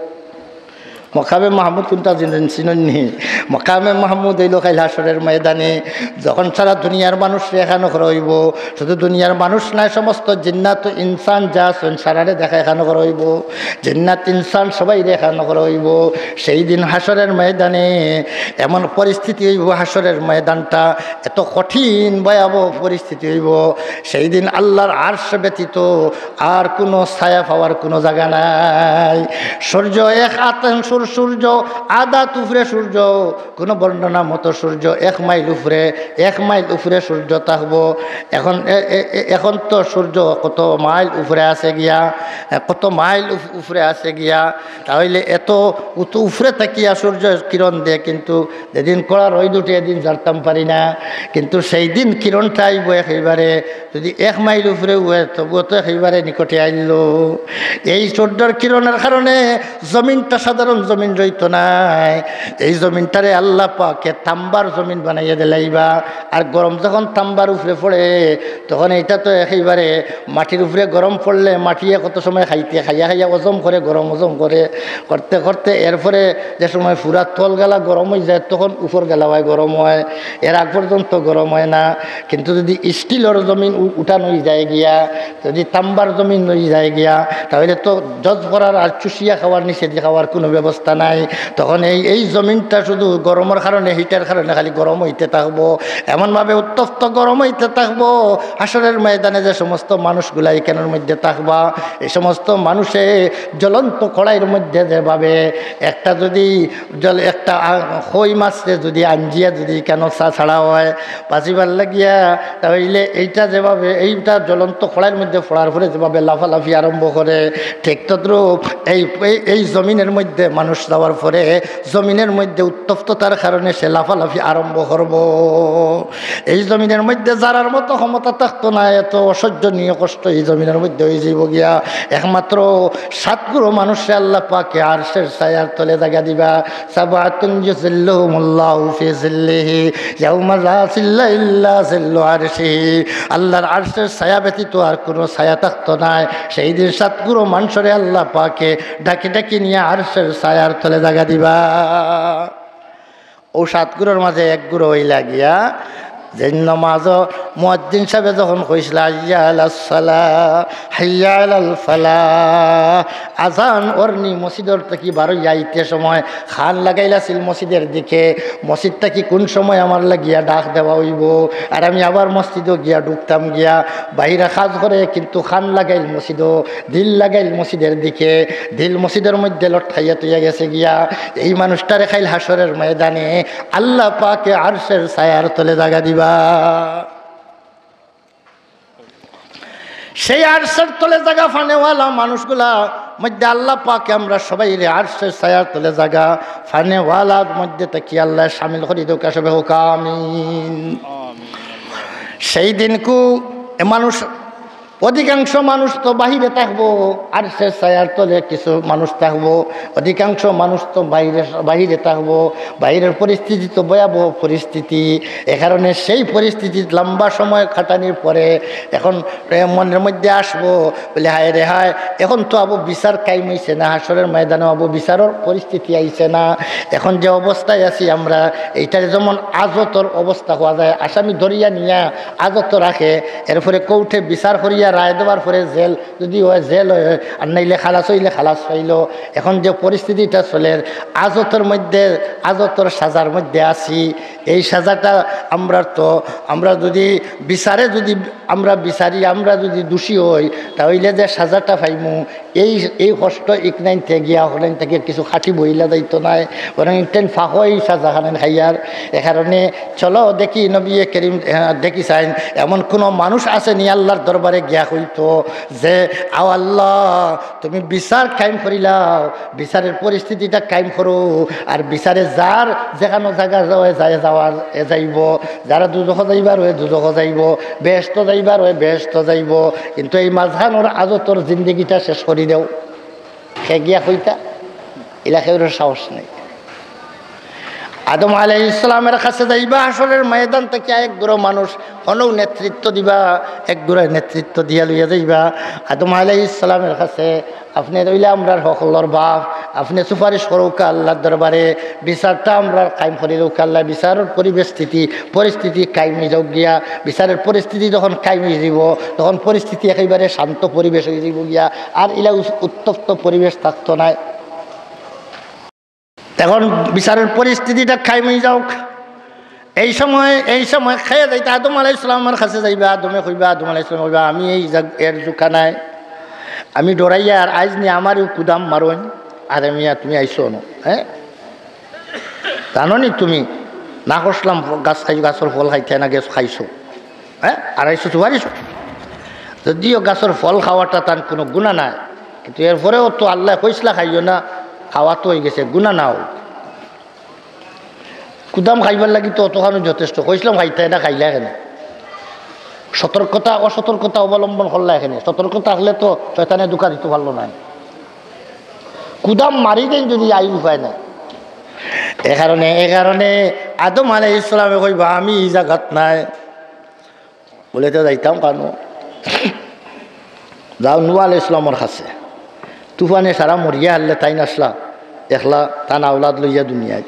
মকামে মাহমুদ কুনটা চিনইন, চিনইন নি? মকামে মাহমুদ অইলো কাইল হাশরের ময়দানে, যখন সারা দুনিয়ার মানুষরে একখানো করা অইবো, শুধু দুনিয়ার মানুষ নায়, সমস্ত জিন্নাত ইনসান যা আছইন সারারে দেখা একখানো করা অইবো। জিন্নাত ইনসান সবাইরে একখানো করা অইবো। সেই দিন হাশরের ময়দানে এমন পরিস্থিতি অইবো, হাশরের ময়দানটা এত কঠিন ভয়াবহ পরিস্থিতি অইবো। সেই দিন আল্লাহর আরশ ব্যতীত আর কুনু ছায়া পাওয়ার কুনু জাগা নাই। সূর্য এক আত, সূর-, সূর্য আধা আত উপরে সূর্য, কুনু বর্ণনা মতো সূর্য এক মাইল উপরে, এক মাইল উপরে সূর্য থাকবো। এখন এ-, এ-, এ-, এখন তো সূর্য কত মাইল উপরে আছে গিয়া, এ, কত মাইল উপ-, উপরে আছে গিয়া, তাইলে এত উত-, উপরে থাকিয়া সূর্য কিরণ দে, কিন্তু যেদিন কড়া রইদ উঠে, এদিন জারতাম পারি না। কিন্তু সেই দিন কিরণটা আইবো একেবারে, যদি এক মাইল উপরে অয়, তবুও তো একেবারে নিকটে আইলো। এই সূর্যর কিরণের কারণে জমিনটা সাধারণ জমিন রইতো নায়। এই জমিনটারে আল্লাহ পাকে তাম্বার জমিন বানাইয়া দিলাইবা। আর গরম যখন তাম্বার উপরে পড়ে, তখন এইটা তো একেবারে মাটির উপরে গরম পড়লে মাটিয়ে কত সময় খাইতে, খাইয়া খাইয়া হজম করে, গরম হজম করে, করতে করতে এরপরে যে সময় পুরা তল গালা গরম অই যায়, তখন উপর গালা অয় গরম অয়, এর আগ পর্যন্ত গরম অয় না। কিন্তু যদি স্টিলর জমিন উ-, উঠান অই যায় গিয়া, যদি তাম্বার জমিন অই যায় গিয়া, তাইলে তো জজ করার আর চুষিয়া খাওয়ার, নিচেদি খাওয়ার কুনু ব্যবস্থা নাই। তখন এই, এই জমিনটা শুধু গরমর কারণে, হিটর কারণে খালি গরম অইতে থাকবো, এমনভাবে উত্তপ্ত গরম অইতে থাকবো। হাশরের ময়দানে যে সমস্ত মানুষগুলা ইখানর মধ্যে থাকবা, এই সমস্ত মানুষে জ্বলন্ত কড়াইর মধ্যে যেভাবে একটা যদি জল, একটা আ-, কই মাছরে যদি আঞ্জিয়া যদি ইখানো ছা-, ছাড়া অয়, বাঁচিবার লাগিয়া, তাইলে এইটা যেভাবে, এইটা জ্বলন্ত কড়াইর মধ্যে পড়ার পরে যেভাবে লাফালাফি আরম্ভ করে, ঠিক তদ্রূপ এই, এই, এই জমিনের মধ্যে মানুষ যাওয়ার পরে জমিনের মধ্যে উত্তপ্ততার কারণে সে লাফালাফি আরম্ভ করবো। এই জমিনের মধ্যে যারার মতো ক্ষমতা থাকতো না, এত অসহ্যনীয় কষ্ট এই জমিনের মধ্যে অই যাইবো গিয়া। একমাত্র সাত গুরু মানুষরে আল্লাহ পাকে আরশের ছায়ার তলে জাগা দিবা। সাবআতুন ইউজিল্লুহুমুল্লাহু ফি জিল্লিহি ইয়াউমা লা জিল্লা ইল্লা জিল্লু আরশিহি। আল্লাহর আরশের ছায়া ব্যতীত আর কুনু ছায়া থাকতো নায়। সেই দিন সাত গুরু মানুষরে আল্লাহ পাকে ডাকি ডাকি নিয়া আরশের ছায়ার তলে জাগা দিবা। অউ সাত গুরুর মাঝে এক গুরু অইলা গিয়া, যে নমাজ মুয়াজ্জিন সাহেবে যখন কইছিলা, "হাইয়া আলাস সালাহ, হাইয়া আলাল ফালাহ", আজান অরনি মসজিদর থাকি বারইয়া আইতে সময় কান লাগাইল আছিল মসজিদর দিকে, মসজিদ থাকি কুন সময় আমার লাগিয়া ডাক দেওয়া অইবো, আর আমি আবার মসজিদো গিয়া ঢুকতাম গিয়া। বাইরে কাজ করে, কিন্তু কান লাগাইল মসজিদো, দিল লাগাইল মসজিদর দিকে, দিল মসজিদর মধ্যে লটকাইয়া থইয়া গেছে গিয়া। এই মানুষটারে কাইল হাশরের ময়দানে আল্লাহ পাকে আরশের ছায়ার তলে জাগা দিবা। সেই আরশের তলে জাগা পানেওয়ালা মানুষগুলা মধ্যে আল্লাহ পাকে আমরা সবাইরে আরশের ছায়ার তলে জাগা পানেওয়ালার মধ্যে থাকি আল্লাহ শামিল করি দেউক্কা, সবে কউক্কা আমিন। সেই দিনকু এ মানুষ, অধিকাংশ মানুষ তো বাহিরে থাকবো, আরশের ছায়ার তলে কিছু মানুষ থাকবো, অধিকাংশ মানুষ তো বাইরে, বাহিরে থাকবো। বাইরের পরিস্থিতি তো ভয়াবহ পরিস্থিতি। এ কারণে সেই পরিস্থিতিত লম্বা সময় কাটানির পরে এখন এ মনের মধ্যে আসবো, বলে, "হায় রে হায়, এখন তো আবু বিচার কায়েম অইছে না, হাশরের ময়দানে আবু বিচারর পরিস্থিতি আইছে না। এখন যে অবস্থায় আছি আমরা, এইটারে যেমন আজতর অবস্থা কওয়া যায়, আসামি ধরিয়া নিয়া আজতো রাখে, এরপরে কোর্টে বিচার করিয়া রায় দেওয়ার পরে জেল, যদি অয় জেল অয়, আর নাইলে খালাস অইলে খালাস পাইলো। এখন যে পরিস্থিতিটা চলের, আজতর মধ্যে, আজতর সাজার মধ্যে আছি, এই সাজাটা আমরা তো, আমরা যদি বিচারে যদি আমরা বিচারি, আমরা যদি দোষী অই, তাইলে যে সাজাটা পাইমু, এই, এই কষ্ট ইকনাইন থে গিয়া হকলাইন থাকি কিছু খাটি বইলা যাইতো নায়, বরং ইকটাইন ফাঁকো এই সাজাখানাইন খাইয়ার।" এ কারণে চলো দেখি নবী করিম, আহ, দেখি চাইন, এমন কোনো মানুষ আছে নি আল্লাহর দরবারে গিয়া কইতো যে, "আও আল্লাহ, তুমি বিচার কায়েম করিলাও, বিচারের পরিস্থিতিটা কায়েম করো, আর বিচারে যার যেখানো জাগা যায়, যায় যাওয়ার, এ যাইবো, যারা দুজখো যাইবার অয় দুজখো যাইবো, বেহেশতো যাইবার অয় বেহেশতো যাইবো, কিন্তু এই মাঝখানোর আজতর জিন্দেগিটা শেষ করি দেও।" কে গিয়া কইতা? ইলা কেউরর সাহস নাই। আদম আলাইহিস সালামের কাছে যাইবা, হাশরের ময়দান থাকি এক গুরু মানুষ হনউ নেতৃত্ব দিবা, এক গুরু নেতৃত্ব দিয়া লইয়া যাইবা আদম আলাইহিস সালামের কাছে। "আপনে অইলা আমরার হকলর বাপ, আপনে সুপারিশ করউক্কা আল্লাহর দরবারে, বিচারটা আমরার কায়েম করি দেউক্কা আল্লাহ, বিচারর পরিবেশ স্থিতি, পরিস্থিতি কায়েম অই যাউক গিয়া।" বিচারের পরিস্থিতি যখন কায়েম অই যাইবো, তখন পরিস্থিতি একেবারে শান্ত পরিবেশ অই যাইবো গিয়া, আর ইলা উস-, উত্তপ্ত পরিবেশ থাকতো নায়। এখন বিচারের পরিস্থিতিটা কায়েম অই যাউক। এই সময়, এই সময় খেয়ে যাইতে আদম আলাইহিস সালামের কাছে যাইবা, আদমে কইবা, আদম আলাইহিস সালামে কইবা, "আমি এই জাগ-, এর জুকা নাই, আমি ডরাইয়ার, আইজ নি আমারেউ কুদাম মারইন, আরে মিয়া তুমি আইছো না, হ্যাঁ? জানো নি তুমি, না করছিলাম গাছ খাই, গাছর ফল খাইতে না, গেছ খাইছো, হ্যাঁ? আর আইছো সুপারিশ।" যদিও গাছর ফল খাওয়াটা তান কোনো গুনাহ নাই, কিন্তু এরপরেও তো আল্লায় কইছলা খাইও না, খাওয়া তো অই গেছে, গুনাহ না অউক। কুদাম খাইবার লাগি তো অতখানউ যথেষ্ট, কইছলাম খাইতায় না, খাইলায় কেনে? সতর্কতা, অসতর্কতা অবলম্বন করলায় কেনে? সতর্ক থাকলে তো শয়তানে ধোঁকা দিতো পারলো নায়। কুদাম মারি দেইন যদি আইর উপায় নাই। এ কারণে, এ কারণে আদম আলাইহিস সালামে কইবা, "আমি ই জাগাত নাই।" বলে, "তে যাইতাম কানো?" যাও নূহ আলাইহিস সালামর কাছে। তুফানে সারা মরিয়া হারলে তাইন আছলা একলা, তান আওলাদ লইয়া দুনিয়াত।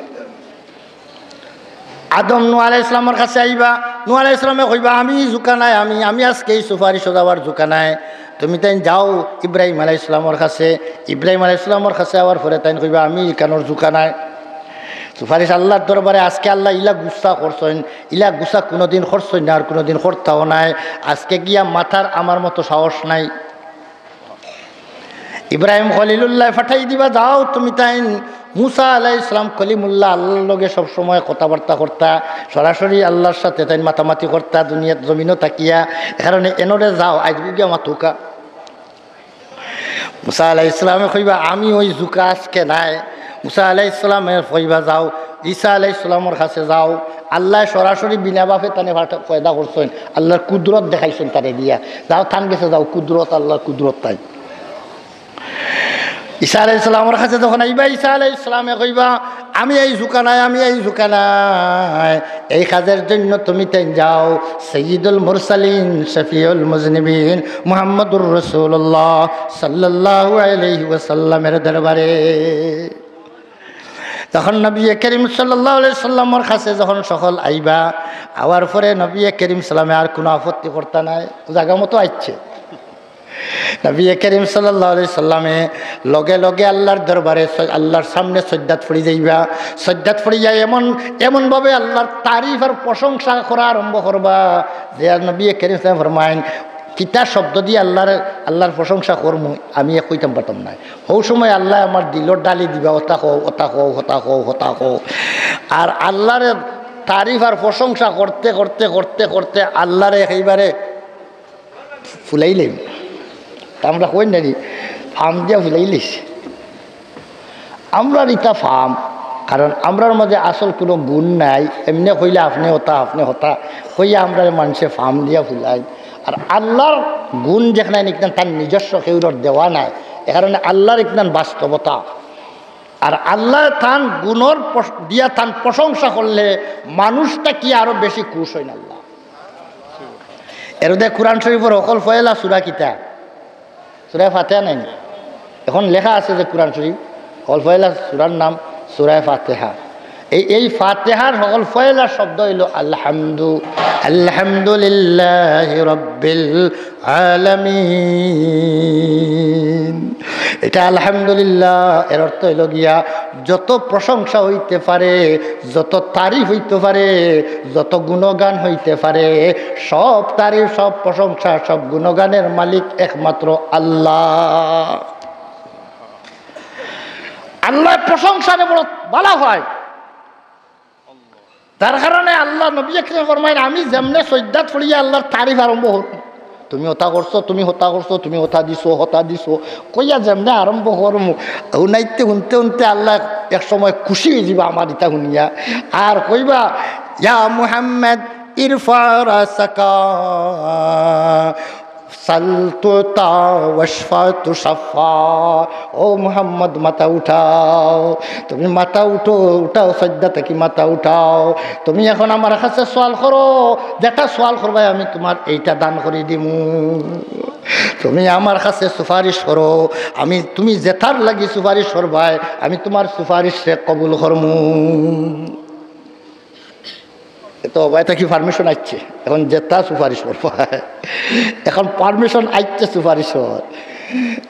আদম নূহ আলাইহিস সালামর কাছে আইবা, নূহ আলাইহিস সালামে কইবা, "আমি জুকা নাই, আমি, আমি আজকে ই সুপারিশো যাওয়ার জুকা নাই।" তুমিতাইন যাও ইব্রাহিম আলাইহিস সালামর কাছে, ইব্রাহিম আলাইহিস সালামর কাছে আওয়ার পরে তাইন কইবা, "আমি ইকানোর জুকা নাই।" সুপারিশ আল্লার দরবারে আজকে আল্লায় ইলা গুসা করছইন, ইলা গুসা কুনুদিন করছইন না, আর কুনুদিন করতাও নায়। আজকে গিয়া মাতার আমার মতো সাহস নাই। ইব্রাহিম খলিলুল্লায় পাঠাই দিবা, "যাও তুমিতাইন।" মুসা আলাইহিস সালাম কলিমুল্লাহ, আল্লার লগে সব সময় কথাবার্তা করতা, সরাসরি আল্লার সাথে তাইন মাতামাতি করতা দুনিয়াত জমিনো থাকিয়া। এ কারণে এনরে যাও, আইজ গিয়া মাতুকা। মুসা আলাইহিস সালামে কইবা, "আমি ওই জুকা আজকে নাই।" মুসা আলাইহিস সালামে কইবা, "যাও, ঈসা আলাইহিস সালামর কাছে যাও।" আল্লায় সরাসরি বিনা বাপে তানে পাঠা-, পয়দা করছইন, আল্লার কুদরত দেখাইছইন তারে দিয়া। যাও, তান গেছে যাও, কুদরত, আল্লার কুদরত তাই। ঈসা আলাইহিস সালামর কাছে যখন আইবা, ঈসা আলাইহিস সালামে কইবা, "আমি এই জুকা নাই, আমি এই জুকা নাই, এই কাজের জন্য তুমিতাইন যাও সাইয়্যিদুল মুরসালিন, শফিউল মুজনিবিন, মুহাম্মাদুর রাসূলুল্লাহ সাল্লাল্লাহু আলাইহি ওয়াসাল্লামের দরবারে।" তখন নবী করিম সাল্লাল্লাহু আলাইহি সাল্লামর কাছে যখন সকল আইবা, আওয়ার পরে নবী করিম সালামে আর কুনু আপত্তি করতা নায়, জাগা মতো আইছে। নবী করিম সাল্লাল্লাহু আলাইহি সাল্লামে লগে লগে আল্লার দরবারে স-, আল্লার সামনে সইজদাত পড়ি যাইবা। সইজদাত পড়িয়া এমন, এমনভাবে আল্লার তারিফ আর প্রশংসা করা আরম্ভ করবা যে আর নবী করিম সাল্লাল্লাহু আলাইহি সাল্লাম ফরমাইন, "কিতা শব্দ দিয়া আল্লার, আল্লার প্রশংসা করমু, আমি এ কইতাম পারতাম নায়।" হউ সময় আল্লায় আমার দিলো ডালি দিবা, "ওতা কও, ওতা কও, ওতা কও, ওতা কও।" আর আল্লারে তারিফ আর প্রশংসা করতে, করতে, করতে, করতে আল্লারে একেবারে ফুলাইলাইমু। তা আমরা কই না নি, ফাম দিয়া ফুলাইলিছি। আমরার ইতা ফাম, কারণ আমরার মাঝে আসল কুনু গুণ নাই। এমনে কইলে আপনে ওতা, আপনে ওতা, কইয়া আমরারে মানষে ফাম দিয়া ফুলাইন। আর আল্লার গুণ যেখানে ইখান তান নিজস্ব কেউরর দেওয়া নাই, এ কারণে আল্লার ইখান বাস্তবতা। আর আল্লায় তান গুণর প্রশ-, দিয়া তান প্রশংসা করলে মানুষ থাকি আরো বেশি খুশ অইন আল্লা। এরদে কুরআন শরিফর হকল পয়লা সূরা কিতা? সূরা ফাতিহা নায় নি? এখন লেখা আছে যে কুরআন শরিফ হকল পয়লা সূরার নাম সূরা ফাতিহা। এই, এই ফাতিহার হকল পয়লা শব্দ অইলো আলহামদু, আলহামদুলিল্লাহি রাব্বিল আলামিন। ইটা আলহামদুলিল্লাহ, এর অর্থ অইলো গিয়া যত প্রশংসা অইতে পারে, যত তারিফ অইতে পারে, যত গুণগান অইতে পারে, সব তারিফ, সব প্রশংসা, সব গুণগানের মালিক একমাত্র আল্লা। আল্লায় প্রশংসারে বড় ভালা পাইন। যার কারণে আল্লা নবী আকরামে ফরমাইন, "আমি যেমনে সইজদাত পড়িয়া আল্লার তারিফ আরম্ভ করমু, তুমি ওতা করছো, তুমি হতা করছো, তুমি হতা দিছো, হতা দিছো, কইয়া যেমনে আরম্ভ করমু, হুনাইতে হুনতে হুনতে আল্লা এক সময় খুশি অইযিবা আমার ইতা হুনিয়া, আর কইবা, ইয়া মুহাম্মদ, ইরফা রাসাকা।" সাল তুতা ওয়াশফা তুশাফা। ও মুহাম্মদ, মাথা উঠাও, তুমি মাথা উঠো, উঠাও, সইজদা থাকি মাথা উঠাও। তুমি এখন আমার কাছে সওয়াল করো, যেটা সওয়াল করবায় আমি তুমার এইটা দান করি দিমু। তুমি আমার কাছে সুপারিশ করো, আমি, তুমি যেটার লাগি সুপারিশ করবায় আমি তুমার সুপারিশরে কবুল করমু। এ তো অবায় থাকি পারমিশন আইছে, এখন যেটা সুপারিশ করবায়, এখন পারমিশন আইছে সুপারিশর।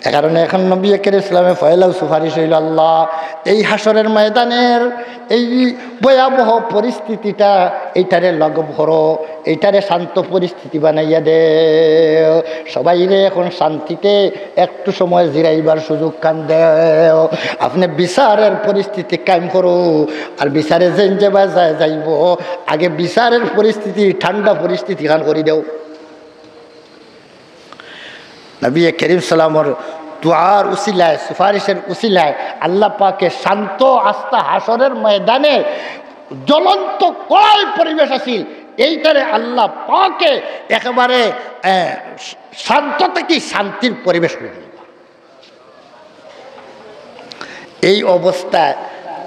এ কারণে এখন নবী করিম সাল্লাল্লাহু আলাইহি ওয়াসাল্লামে পয়লাউ সুপারিশ অইলো, আল্লা, এই হাশরের ময়দানের এই ভয়াবহ পরিস্থিতিটা, এইটারে লাঘব করো, এইটারে শান্ত পরিস্থিতি বানাইয়া দেও, সবাইরে এখন শান্তিতে একটু সময় জিরাইবার সুযোগ খান দেও। আপনে বিচারের পরিস্থিতি কায়েম করো, আর বিচারে যেন যেবায় যায় যাইবো, আগে বিচারের পরিস্থিতি, ঠান্ডা পরিস্থিতি খান করি দেও। নবী করিম সাল্লাল্লাহু আলাইহি ওয়াসাল্লামর দোয়ার উসিলায়, সুপারিশের উসিলায় আল্লা পাকে শান্ত আস্তা হাশরের ময়দানে জ্বলন্ত কড়াই পরিবেশ আছিল, এইটারে আল্লা পাকে একেবারে, এ, শান্ত থাকি শান্তির পরিবেশ করি দিলা। এই অবস্থায়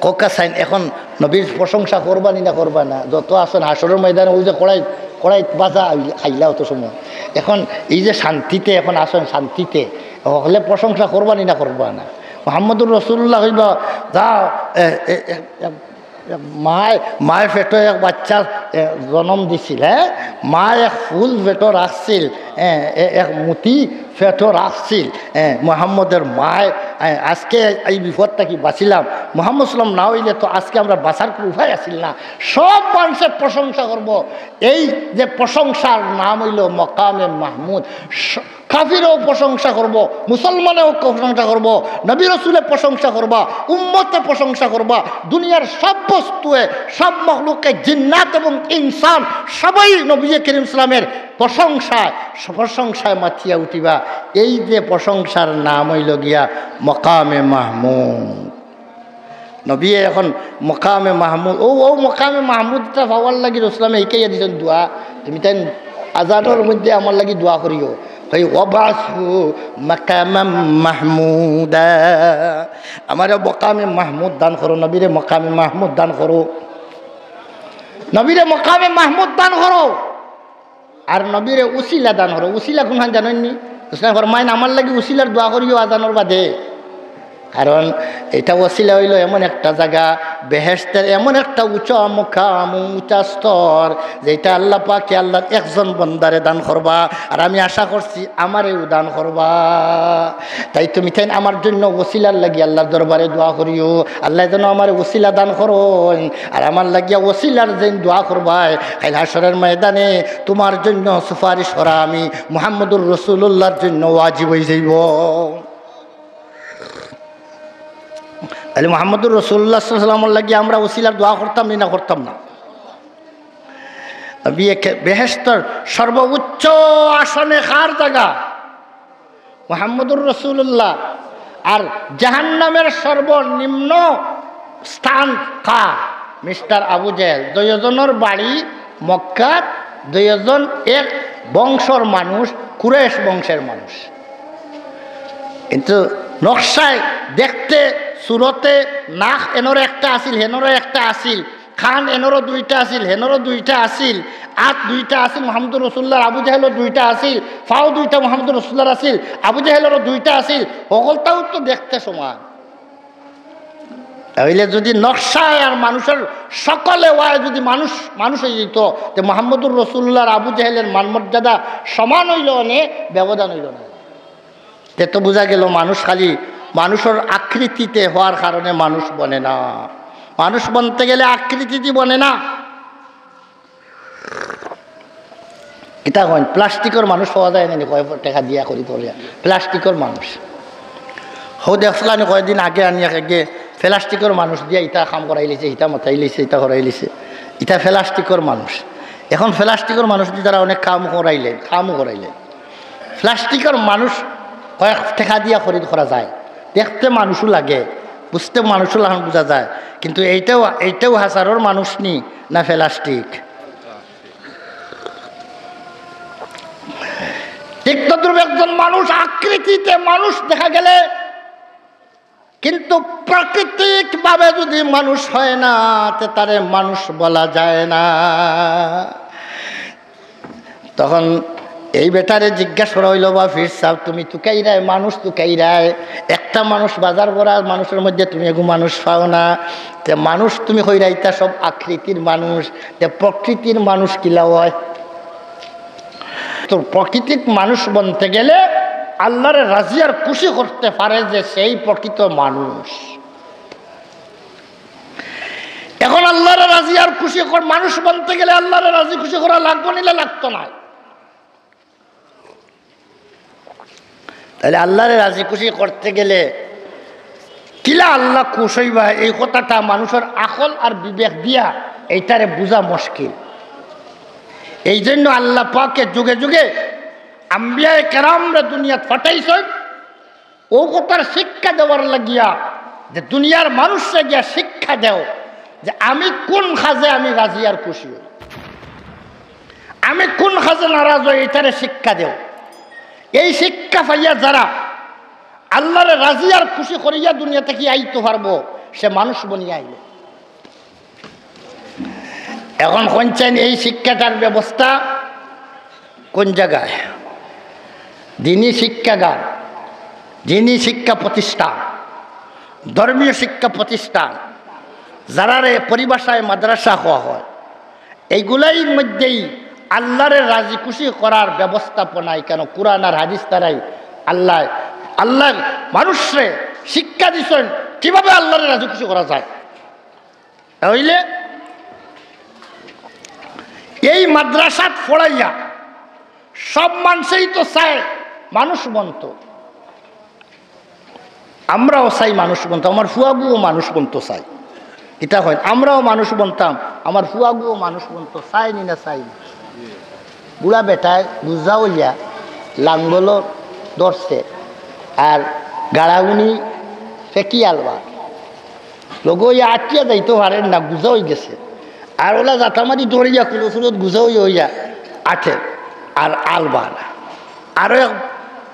কউক্কা চাইন, এখন নবীর প্রশংসা করবা নি না করবা না? যত আছইন হাশরর ময়দানে, অউ যে কড়াই, কড়াইত ভাজা খাইলা অত সময়, এখন এই যে শান্তিতে এখন আছইন, শান্তিতে, হকলে প্রশংসা করবা নি না করবা না? মুহাম্মদুর রাসূলুল্লাহ কইবা, যা, এ, এ, এ, এ, মায়, মায় পেটো এক বাচ্চা, এ, জনম দিছিল, হ্যাঁ? মায় এক ফুল পেটো রাখছিল, এ, এ, এক মুতি পেটো রাখছিল, এ, মুহাম্মদর মায়, এ, আজকে এই বিপদ থাকি বাঁচিলাম। মুহাম্মদ সাল্লাম না অইলে তো আজকে আমরার বাঁচার কুনু উপায় আছিল না। সব মানষে প্রশংসা করবো। এই যে প্রশংসার নাম অইলো মকামে মাহমুদ। স-, কাফিরেও প্রশংসা করবো, মুসলমানেও প্রশংসা করবো, নবী রসুলে প্রশংসা করবা, উম্মতে প্রশংসা করবা, দুনিয়ার সব বস্তুয়ে, সব মখলুকে, জিন্নাত এবং ইনসান, সবাই নবী করিম সাল্লামের প্রশংসায়, প্রশংসায় মাতিয়া উঠিবা। এই যে প্রশংসার নাম অইলো গিয়া মকামে মাহমুদ। নবীয়ে এখন মকামে মাহমুদ, অউ, অউ মকামে মাহমুদটা পাওয়ার লাগি রসুল সাল্লামে হিকাইয়া দিছইন দোয়া। তুমি তাইন আজানর মধ্যে আমার লাগি দোয়া করিও, কই, "ওয়াবআসহু মাকামাম মাহমুদা।" আমারে মকামে মাহমুদ দান করো, নবীরে মকামে মাহমুদ দান করো, নবীরে মকামে মাহমুদ দান করো। আর নবীরে উসিলা দান করো। উসিলা কুনখান জানইন নি? রসুল সাল্লামে ফরমাইন, "আমার লাগি উসিলার দোয়া করিও আজানর বাদে।" কারণ এটা উসিলা অইলো এমন একটা জাগা, বেহেশতের এমন একটা উঁচা মুকাম, উঁচা স্তর, যেটা আল্লাহ পাকে আল্লাহর একজন বন্দারে দান করবা। আর আমি আশা করছি আমারেও দান করবা। তাই তুমি তাইন আমার জন্য উসিলার লাগি আল্লাহর দরবারে দোয়া করিও, আল্লায় যেন আমারে উসিলা দান করইন। আর আমার লাগিয়া উসিলার যেইন দোয়া করবায়, কাইল হাশরর ময়দানে তুমার জন্য সুপারিশ করা আমি মুহাম্মদুর রাসূলুল্লাহর জন্য ওয়াজিব অইযাইবো। তাইলে মুহাম্মদুর রাসূলুল্লাহ সাল্লাল্লাহু আলাইহি ওয়াসাল্লামর লাগি আমরা উসিলার দোয়া করতাম নি না করতাম না? নবী একে বেহেশতর সর্বোচ্চ আসনে কার জাগা? মুহাম্মদুর রাসূলুল্লাহ। আর জাহান্নামের সর্বনিম্ন স্থান কার? মিস্টার আবু জেহেল। দুইওজনর বাড়ি মক্কাত, দুইওজন এক বংশর মানুষ, কুরাইশ বংশের মানুষ। কিন্তু নকশায় দেখতে, সুরতে নাক এনরও একটা আছিল, হেনরও একটা আছিল, কান এনরও দুইটা আছিল, হেনরও দুইটা আছিল, আত দুইটা আছিল, মুহাম্মদুর রাসূলুল্লাহর আবু জেহেলর দুইটা আছিল, পাও দুইটা মুহাম্মদুর রাসূলুল্লাহর আছিল, আবু জেহেলরও দুইটা আছিল, হকলতাউ তো দেখতে সমান। তাইলে যুদি নকশায় আর মানুষর সকলে অয়, যুদি মানুষ, মানুষ অইযিতো, তে মুহাম্মদুর রাসূলুল্লাহর আবু জেহেলর মান মর্যাদা সমান অইলো অনে, ব্যবধান অইলো না। তে তো বুঝা গেলো মানুষ খালি মানুষর আকৃতিতে হওয়ার কারণে মানুষ বনে না। মানুষ বনতে গেলে আকৃতিদি বনে না। কিতা কইন, প্লাস্টিকর মানুষ পাওয়া যায় না নি? কয় টেকা দিয়া করি পড়ে প্লাস্টিকর মানুষ। হউ দেখছলানি কয়দিন আগে আনিয়া একে প্লাস্টিকর মানুষ দিয়া ইতা কাম করাইলিছে, ইতা মতাইলিছে, ইতা করাইলিছে। ইতা প্লাস্টিকর মানুষ। এখন প্লাস্টিকর মানুষদি তারা অনেক কাম করাইলে, কামও করাইলে। প্লাস্টিকর মানুষ কয়েক টেকা দিয়া খরিদ করা যায়, দেখতে মানুষও লাগে, বুঝতে মানুষও লাখান বুঝা যায়, কিন্তু এইটাও, এইটাও হাজারর মানুষ নি না প্লাস্টিক? ঠিক তদ্রূপ একজন মানুষ আকৃতিতে মানুষ দেখা গেলে কিন্তু প্রাকৃতিকভাবে যুদি মানুষ হয় না, তে তারে মানুষ বলা যায় না। তখন এই বেটারে জিজ্ঞাসা করা অইলো, "বা পীর সাব, তুমি তুকাইরায়, মানুষ তুকাইরায়, একটা মানুষ বাজার করা মানুষর মধ্যে তুমি এগু মানুষ পাও না, তে মানুষ তুমি কইরায় ইতা সব আকৃতির মানুষ, তে প্রকৃতির মানুষ কিলা অয়?" তো প্রকৃতির মানুষ বনতে গেলে আল্লারে রাজি আর খুশি করতে পারে যে সেই প্রকৃত মানুষ। এখন আল্লারে রাজি আর খুশি কর-, মানুষ বনতে গেলে আল্লারে রাজি খুশি করা লাগবো নিলে লাগতো না। তাইলে আল্লারে রাজি খুশি করতে গেলে কিলা আল্লাহ খুশ অইবা, এই কথাটা মানুষর আকল আর বিবেক দিয়া এইটারে বুঝা মুশকিল। এই জন্য আল্লাহ পাকে যুগে যুগে আম্বিয়ায়ে কেরামরে দুনিয়াত পাঠাইছইন, অউ কথার শিক্ষা দেওয়ার লাগিয়া যে দুনিয়ার মানুষরে গিয়া শিক্ষা দেও যে আমি কোন কাজে আমি রাজি আর খুশি অই। আমি কোন কাজে নারাজ অই, ইতারে শিক্ষা দেও। এই শিক্ষা পাইয়া যারা আল্লাহরে রাজি আর খুশি করিয়া দুনিয়া থাকি আইতো পারবো, সে মানুষ বনিয়া আইলো। এখন কইন চাইন এই শিক্ষাটার ব্যবস্থা কোন জাগায়? দিনী শিক্ষাগার, দিনী শিক্ষা প্রতিষ্ঠান, ধর্মীয় শিক্ষা প্রতিষ্ঠান, যারারে পরিভাষায় মাদ্রাসা কওয়া হয়, এইগুলার মধ্যেই আল্লাহরে রাজি খুশি করার ব্যবস্থাপনা। কেন? কোরআন আর হাদিস দ্বারাই আল্লাহ, আল্লাহ মানুষরে শিক্ষা দিছেন কিভাবে আল্লাহরে রাজি খুশি করা যায়। তাহলে এই মাদ্রাসাত পড়াইয়া সব মানুষেই তো চায় মানুষ বনতো, আমরাও চাই মানুষ বনতো, আমার ফুয়াগুও মানুষ বনতো চাই। ইটা হয়, আমরাও মানুষ বনতাম, আমার ফুয়াগুও মানুষ বনতো চাই নি না চাই নি? বুড়া বেটায় গুজা অইয়া লাঙ্গল ধরছে আর গাড়াগুনি ফেকি আলবা। লগে অইয়া আটিয়া যাইতো পারের না, গুজা অই গেছে। আর ওলা জাতামারি দৌড়িয়া কুলো সুরত গুজা অইয়া অইয়া আটে আর আলবা না। আরো এক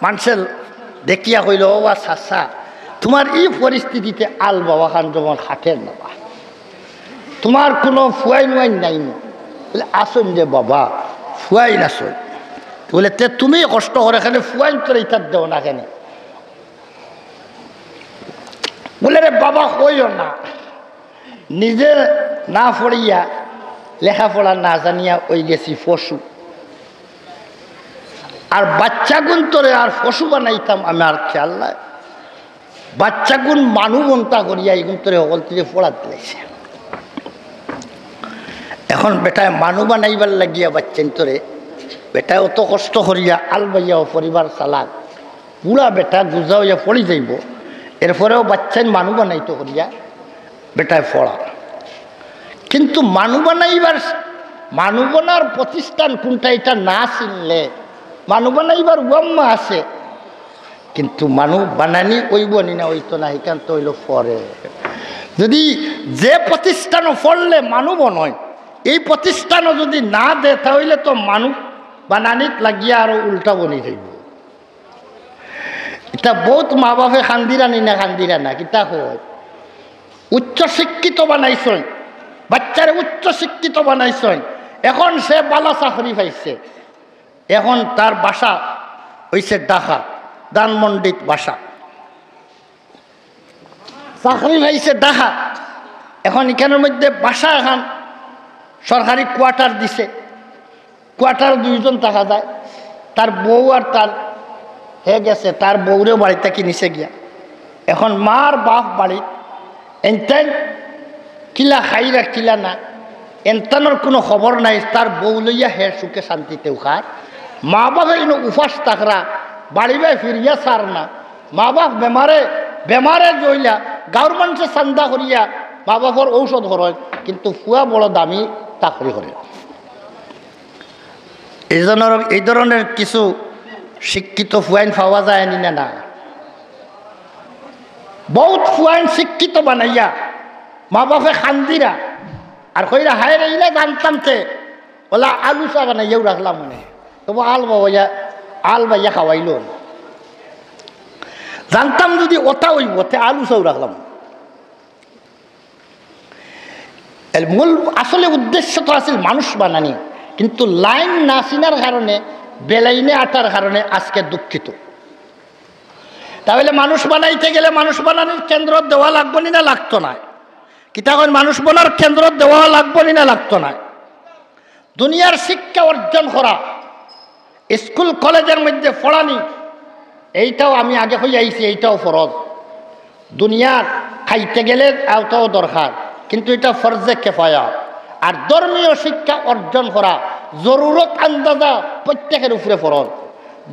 মানষে দেখিয়া কইলো, "ও বা চাচা, তুমার ই পরিস্থিতিতে আলবাওয়া খান যেমন খাটের না বা, তুমার কুনু ফুয়াইন উয়াইন নাই নি?" বলে, "আছইন রে বাবা, ফুয়াইন আছইন।" বলে, "তে তুমি কষ্ট করে কেনে ফুয়াইনতরে ইতাত দেও না কেনে?" বলে, "রে বাবা, কইও না, নিজে না পড়িয়া, লেখাপড়া না জানিয়া অই গেছি পশু। আর বাচ্চাগুনতরে আর পশু বানাইতাম আমি আর খেয়াল নাই। বাচ্চাগুন মানু বনতা করিয়া ইগুনতরে হকলতরে পড়াত লাইছে।" এখন বেটায় মানু বানাইবার লাগিয়া বাচ্চাইনতরে, বেটায় অত কষ্ট করিয়া আলবাইয়াও পরিবার চালাক, বুড়া বেটা গুজা অইয়া পড়ি যাইবো, এরপরেও বাচ্চাইন মানু বানাইতো করিয়া বেটায় পড়া। কিন্তু মানু বানাইবার, মানু বনার প্রতিষ্ঠান কুনটা, ইটা না চিনলে, মানু বানাইবার ওয়াম্মা আছে, কিন্তু মানু বানানি অইবো নি না অইতো না, ইখান তো অইলো পরে। যদি যে প্রতিষ্ঠানো পড়লে মানু বনয়, এই প্রতিষ্ঠানো যদি না দেয়, তা অইলে তো মানু বানানিত লাগিয়া আরো উল্টা বনি যাইবো। ইটা বউত মা বাপে কান্দিরা নি না, কান্দিরা না, কিতা কয়? উচ্চ শিক্ষিত বানাইছইন, বাচ্চারে উচ্চ শিক্ষিত বানাইছইন, এখন সে বালা চাকরি পাইছে, এখন তার বাসা অইছে ঢাকা, ধানমন্ডিত বাসা, চাকরি পাইছে ঢাকা। এখন ইখানর মধ্যে বাসা, এখন সরকারি কোয়ার্টার দিছে, কোয়ার্টার দুইজন থাকা যায়, তার বউ আর তার, হে গেছে, তার বউরেও বাড়ি থাকি নিছে গিয়া। এখন মার বাপ বাড়ি, এনতেন কিলা খাইরা কিলা না, এনতানোর কুনু খবর নাই। তার বউ লইয়া হে সুখে শান্তিতে উখার, মা বাপে ইনো উপাস থাকরা, বাড়ি বায় ফিরিয়া চার না। মা বাপ বেমারে, বেমারে জইলা, গাঁওর মানষে চান্দা করিয়া মা বাপর ঔষধ করইন, কিন্তু ফুয়া বড় দামি চাকরি করে। এই ধরনের, এই ধরনের কিছু শিক্ষিত ফুয়াইন পাওয়া যায় নি না, না? বউত ফুয়াইন শিক্ষিত বানাইয়া মা বাপে কান্দিরা আর কইরা, "হায় রে, ইলা জানতাম তে, ওলা আলু চা বানাইয়াও রাখলাম মনে, তবু আলবাইয়া, আলবাইয়া খাওয়াইলো না। জানতাম যদি ওটা অইবো, তে আলু চাও রাখলাম।" এর মূল আসলে উদ্দেশ্য তো আছিল মানুষ বানানি, কিন্তু লাইন না চিনার কারণে, বেলাইনে আটার কারণে আজকে দুঃখিত। তাহলে মানুষ বানাইতে গেলে মানুষ বানানির কেন্দ্র দেওয়া লাগবো নি না লাগতো না? কিতা কইন, মানুষ বনার কেন্দ্র দেওয়া লাগবো নি না লাগতো না? দুনিয়ার শিক্ষা অর্জন করা, স্কুল কলেজের মধ্যে পড়ানি, এইটাও আমি আগে কই আইছি, এইটাও ফরজ। দুনিয়ার খাইতে গেলে অটাও দরকার, কিন্তু এটা ফরজে কেফায়া। আর ধর্মীয় শিক্ষা অর্জন করা জরুরত আন্দাজা প্রত্যেকের উপরে ফরজ।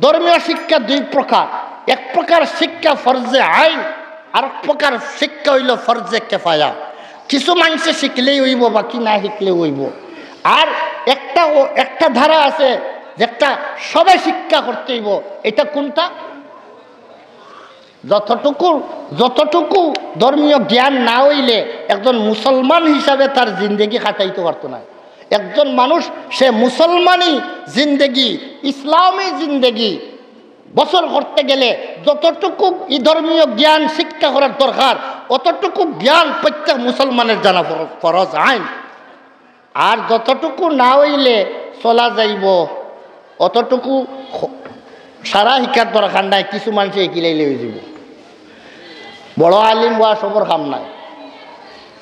ধর্মীয় শিক্ষা দুই প্রকার, এক প্রকার শিক্ষা ফরজে আইন, আর এক প্রকার শিক্ষা অইলো ফরজে কেফায়া। কিছু মানষে শিখলেই অইবো, বাকি না শিখলেও অইবো। আর একটা ও-, একটা ধারা আছে, যেটা সবে শিক্ষা করতে অইবো। এটা কুনটা? যতটুকু, যতটুকু ধর্মীয় জ্ঞান না অইলে একজন মুসলমান হিসাবে তার জিন্দেগি কাটাইতে পারতো না। একজন মানুষ সে মুসলমানি জিন্দেগি, ইসলামী জিন্দেগি বছর করতে গেলে যতটুকু ই ধর্মীয় জ্ঞান শিক্ষা করার দরকার, অতটুকু জ্ঞান প্রত্যেক মুসলমানের জানা ফর-, ফরজ আইন। আর যতটুকু না অইলে চলা যাইব, অতটুকু খ-, সারা হিকার দরকার নাই, কিছু মানষে হিকিলাইলে অইযিব। বড় আলিম অওয়া সবর কাম নায়,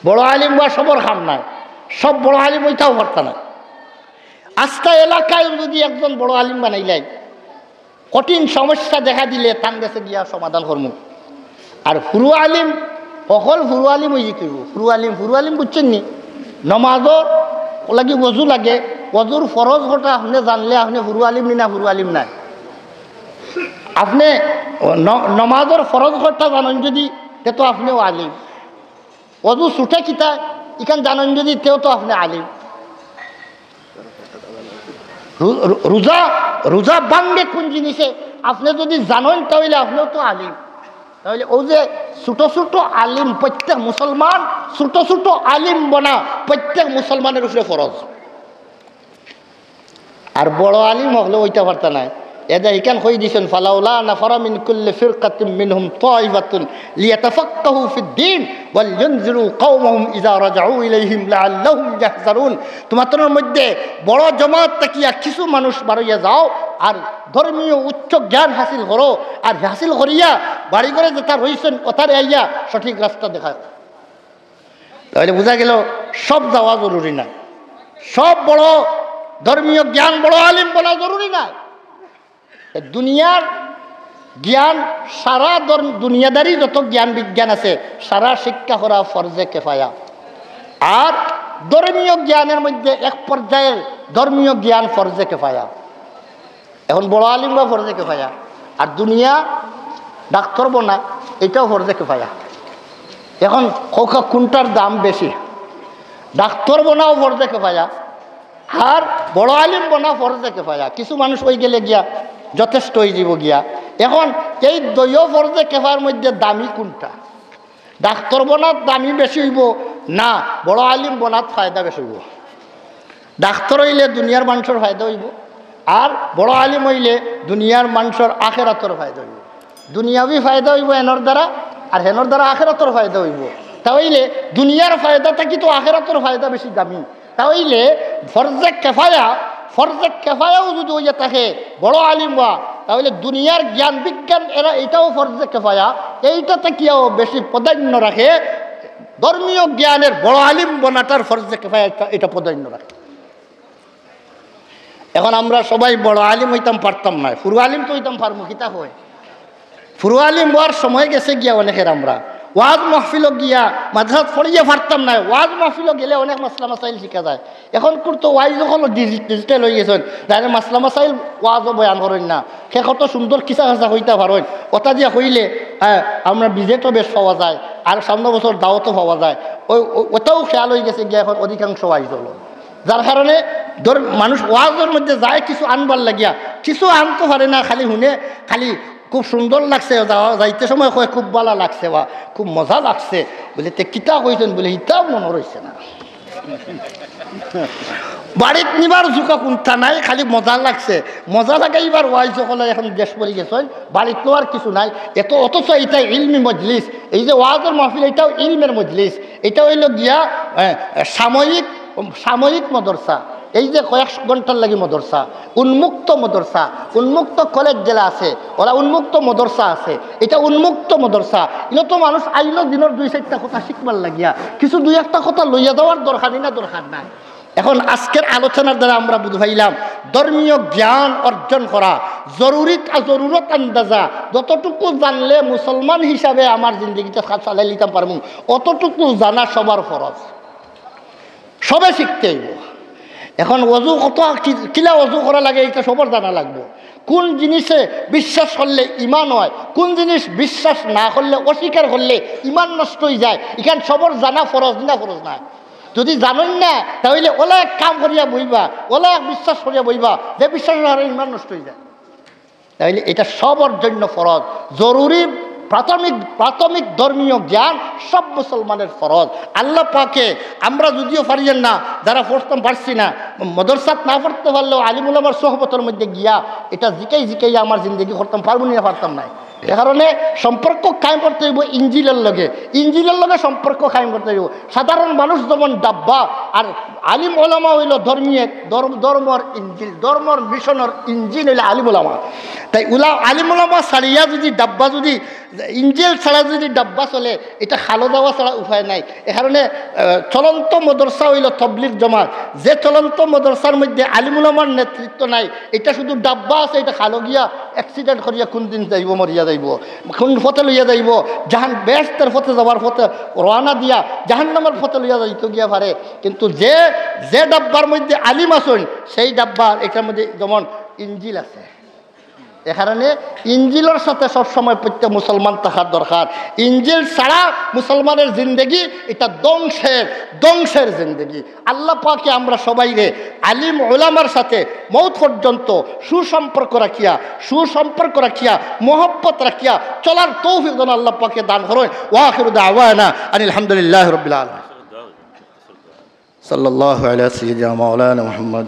বড় আলিম অওয়া সবর কাম নায়, সব বড় আলিম অইতাও পারতা নায়। আস্তা এলাকায় যদি একজন বড় আলিম বানাইলাই, কঠিন সমস্যা দেখা দিলে তান গেছে গিয়া সমাধান করমু। আর হুরু আলিম, অকল হুরু আলিম অইযিতে অইব। হুরু আলিম, হুরু আলিম বুঝছইন নি? নমাজর লাগি অজু লাগে, অজুর ফরজ কথা আপনে জানলে আপনে হুরু আলিম নি না হুরু আলিম নায়? আপনে ন-, নমাজর ফরজ কথা জানইন যদি, তে তো আপনেও আলিম। অজু ছুটে কিতা, ইখান জানইন যদি, তেও তো আপনে আলিম। রু-, রু-, রোজা, রোজা ভাঙ্গে কোন জিনিসে, আপনে যদি জানইন, তা অইলে আপনেও তো আলিম। তা অইলে অউ যে ছোট ছোট আলিম, প্রত্যেক মুসলমান ছোট ছোট আলিম বনা প্রত্যেক মুসলমানের উপরে ফরজ। আর বড় আলিম অকলে অইতা পারতা নায়। এ যে ইখান কই দিছইন, "ফালাউলা নাফারা মিন কুল্লি ফিরকাতিম মিনহুম তাইফাতুন লিয়াতাফাক্কাহু ফিদ্দীন ওয়ালিউনযিরু কওমাহুম ইযা রাজাউ ইলাইহিম লাআল্লাহুম ইয়াহযারুন।" তুমার মধ্যে বড় জমাত থাকিয়া কিছু মানুষ বারইয়া যাও, আর ধর্মীয় উচ্চ জ্ঞান হাসিল করো, আর হাসিল করিয়া বাড়ি ঘরে যেতা রইছইন, অতারে আইয়া সঠিক রাস্তা দেখাও। তা অইলে বুঝা গেল, সব যাওয়া জরুরি নায়, সব বড় ধর্মীয় জ্ঞান, বড় আলিম বনা জরুরি নায়। এ দুনিয়ার জ্ঞান, সারা ধর্ম-, দুনিয়াদারি যত জ্ঞান বিজ্ঞান আছে, সারা শিক্ষা করা ফরজে কেফায়া। আর ধর্মীয় জ্ঞানের মধ্যে এক পর্যায়ের ধর্মীয় জ্ঞান ফরজে কেফায়া। এখন বড় আলিম অওয়া ফরজে কেফায়া, আর দুনিয়া ডাক্তার বনা, ইটাও ফরজে কেফায়া। এখন কউক্কা কোনটার দাম বেশি? ডাক্তার বনাও ফরজে কেফায়া, আর বড় আলিম বনা ফরজে কেফায়া। কিছু মানুষ অইগেলে গিয়া যথেষ্ট অইযিব গিয়া। এখন এই দুইও ফরজে কেফায়ার মধ্যে দামি কোনটা? ডাক্তার বনাত দামি বেশি অইব না, বড় আলিম বনাত ফায়দা বেশি অইব? ডাক্তার অইলে দুনিয়ার মানষর ফায়দা অইব, আর বড় আলিম অইলে দুনিয়ার মানষর আখেরাতর ফায়দা অইব। দুনিয়াবি ফায়দা অইব এনর দ্বারা, আর হেনর দ্বারা আখেরাতর ফায়দা অইব। তা অইলে দুনিয়ার ফায়দা থাকি তো আখেরাতর ফায়দা বেশি দামি। তা অইলে ফরজে কেফায়া, ফরজে কেফায়াও যদি অইয়া থাকে বড় আলিম অওয়া, তা অইলে দুনিয়ার জ্ঞান বিজ্ঞান এরা, ইটাও ফরজে কেফায়া, ইটা থাকিয়াও বেশি প্রাধান্য রাখে। ধর্মীয় জ্ঞানের বড় আলিম বনাটার ফরজে কেফায়া ইটা, ইটা প্রাধান্য রাখে। এখন আমরা সবাই বড় আলিম অইতাম পারতাম নায়, হুরু আলিম তো অইতাম পারমু, কিতা কয়? হুরু আলিম অওয়ার সময় গেছে গিয়া অনেকের। আমরা ওয়াজ মাহফিলো গিয়া মাদ্রাসাত পড়িয়া পারতাম নায়, ওয়াজ মাহফিলো গেলে অনেক মাসলা মাসাইল শিখা যায়। এখনকুর তো ওয়াইজ অকল ডিজি-, digital অইগেছইন, তাইলে মাসলা মাসাইল ওয়াজও বয়ান করইন না। হে কত সুন্দর কিসা কাসা কইতা পারইন, অতা দিয়া কইলে, আহ, আমরা বিজেটও বেশ পাওয়া যায়, আর সামনে বছর দাওয়াতও পাওয়া যায়। ওই, ও-, অতাও খেয়াল অইগেছে গিয়া এখন অধিকাংশ ওয়াইজ অকল। যার কারণে ধর-, মানুষ ওয়াজর মধ্যে যায় কিছু আনবার লাগিয়া, কিছু আনতো পারে না, খালি হুনে, খালি খুব সুন্দর লাগছে, যা-, যাইতে সময় কয়, "খুব ভালা লাগছে বা খুব মজা লাগছে।" বলে, "তে কিতা কইছইন?" বলে, "ইতাও মনো রইছে না।" বাড়িত নিবার জুকা কুন্তা নাই, খালি মজা লাগছে। মজা লাগাইবার ওয়াইজ অকল এখন দেশ পড়ি গেছইন, বাড়িত লওয়ার কিছু নাই। এত, অথচ ইটা ইলমি মজলিস, এই যে ওয়াজর মাহফিল, ইটাও ইলমের মজলিস। ইটা অইলো গিয়া, এ, সাময়িক, সাময়িক মাদ্রাসা। এই যে কয়েক ঘন্টার লাগি মাদ্রাসা, উন্মুক্ত মাদ্রাসা, উন্মুক্ত কলেজ যেলা আছে, অলা উন্মুক্ত মাদ্রাসা আছে, ইটা উন্মুক্ত মাদ্রাসা। ইনো তো মানুষ আইলো দিনর দুই চাইরটা কথা শিখবার লাগিয়া, কিছু দুই একটা কথা লইয়া যাওয়ার দরকার নি না, দরকার নাই। এখন আজকের আলোচনার দ্বারা আমরা বুঝ পাইলাম, ধর্মীয় জ্ঞান অর্জন করা জরুরি, আর জরুরত আন্দাজা যতটুকু জানলে মুসলমান হিসাবে আমার জিন্দেগিটা চা-, চালাই লিতাম পারমু, অতটুকু জানা সবার ফরজ। সবে শিখতে অইব। এখন অজু কত কি-, কিলা অজু করা লাগে, ইটা সবার জানা লাগবো। কোন জিনিসে বিশ্বাস করলে ইমান অয়, কোন জিনিস বিশ্বাস না করলে, অস্বীকার করলে ইমান নষ্ট অইযায়, ইখান সবার জানা ফরজ নি না ফরজ নায়? যদি জানইন না, তা অইলে অলা এক কাম করিয়া বইবা, অলা এক বিশ্বাস করিয়া বইবা, যে বিশ্বাসর কারণে ইমান নষ্ট অইযায়। তা অইলে ইটা সবার জন্য ফরজ, জরুরি প্রাথমিক প্রাথমিক ধর্মীয় জ্ঞান সব মুসলমানের ফরজ। আল্লাহ পাকে আমরা যদিও পারিয়েন না, যারা পড়তাম পারছি না, মাদ্রাসাত না পড়তে পারলেও আলিম উলামার সোহবতর মধ্যে গিয়া এটা জিকাই জিকাইয়া আমার জিন্দেগি করতাম পারবো না, পারতাম নাই। এ কারণে সম্পর্ক কায়েম করতে হইব ইঞ্জিলের লগে, ইঞ্জিলের লগে সম্পর্ক কায়েম করতে হইব। সাধারণ মানুষ যেমন ডাব্বা, আর আলিম ওলামা হইল ধর্মীয় ধর্ম, ধর্মর ইঞ্জিল, ধর্মর মিশনের ইঞ্জিন হইল আলিম ওলামা। তাই উলা আলিম ওলামা ছাড়িয়া যদি ডাব্বা যদি ইঞ্জিল ছাড়া যদি ডাব্বা চলে, এটা খালো যাওয়া ছাড়া উপায় নাই। এ কারণে আহ, চলন্ত মাদ্রাসা হইল তবলিগ জমাত। যে চলন্ত মাদ্রাসার মধ্যে আলিম ওলামার নেতৃত্ব নাই, এটা শুধু ডাব্বা আছে, এটা খালো গিয়া অ্যাক্সিডেন্ট করিয়া কোন দিন যাইব, মরিয়া যাইব, কোন পথে লইয়া যাইব, জাহান বেহেশতের পথে যাওয়ার পথে রওনা দিয়া জাহান্নামের পথে লইয়া যাইতো গিয়া পারে। কিন্তু যে যে ডাব্বার মধ্যে আলিম আছেন, সেই ডাব্বার এটার মধ্যে যেমন ইঞ্জিল আছে। এ কারণে ইঞ্জিলের সাথে সবসময় প্রত্যেক মুসলমান থাকার দরকার। ইঞ্জিল ছাড়া মুসলমানের জিন্দেগি এটা ধ্বংসের, ধ্বংসের জিন্দেগি। আল্লাহ পাকে আমরা সবাইরে আলিম ওলামার সাথে মৌত পর্যন্ত সুসম্পর্ক রাখিয়া, সুসম্পর্ক রাখিয়া, মহব্বত রাখিয়া চলার তৌফিক যেন আল্লাহ পাকে দান করেন। ওয়া আখিরু দাওয়ানা আনিল হামদুলিল্লাহি রাব্বিল আলামিন। সাল্লাল্লাহু আলা সাইয়্যিদিনা মাওলানা মুহাম্মদ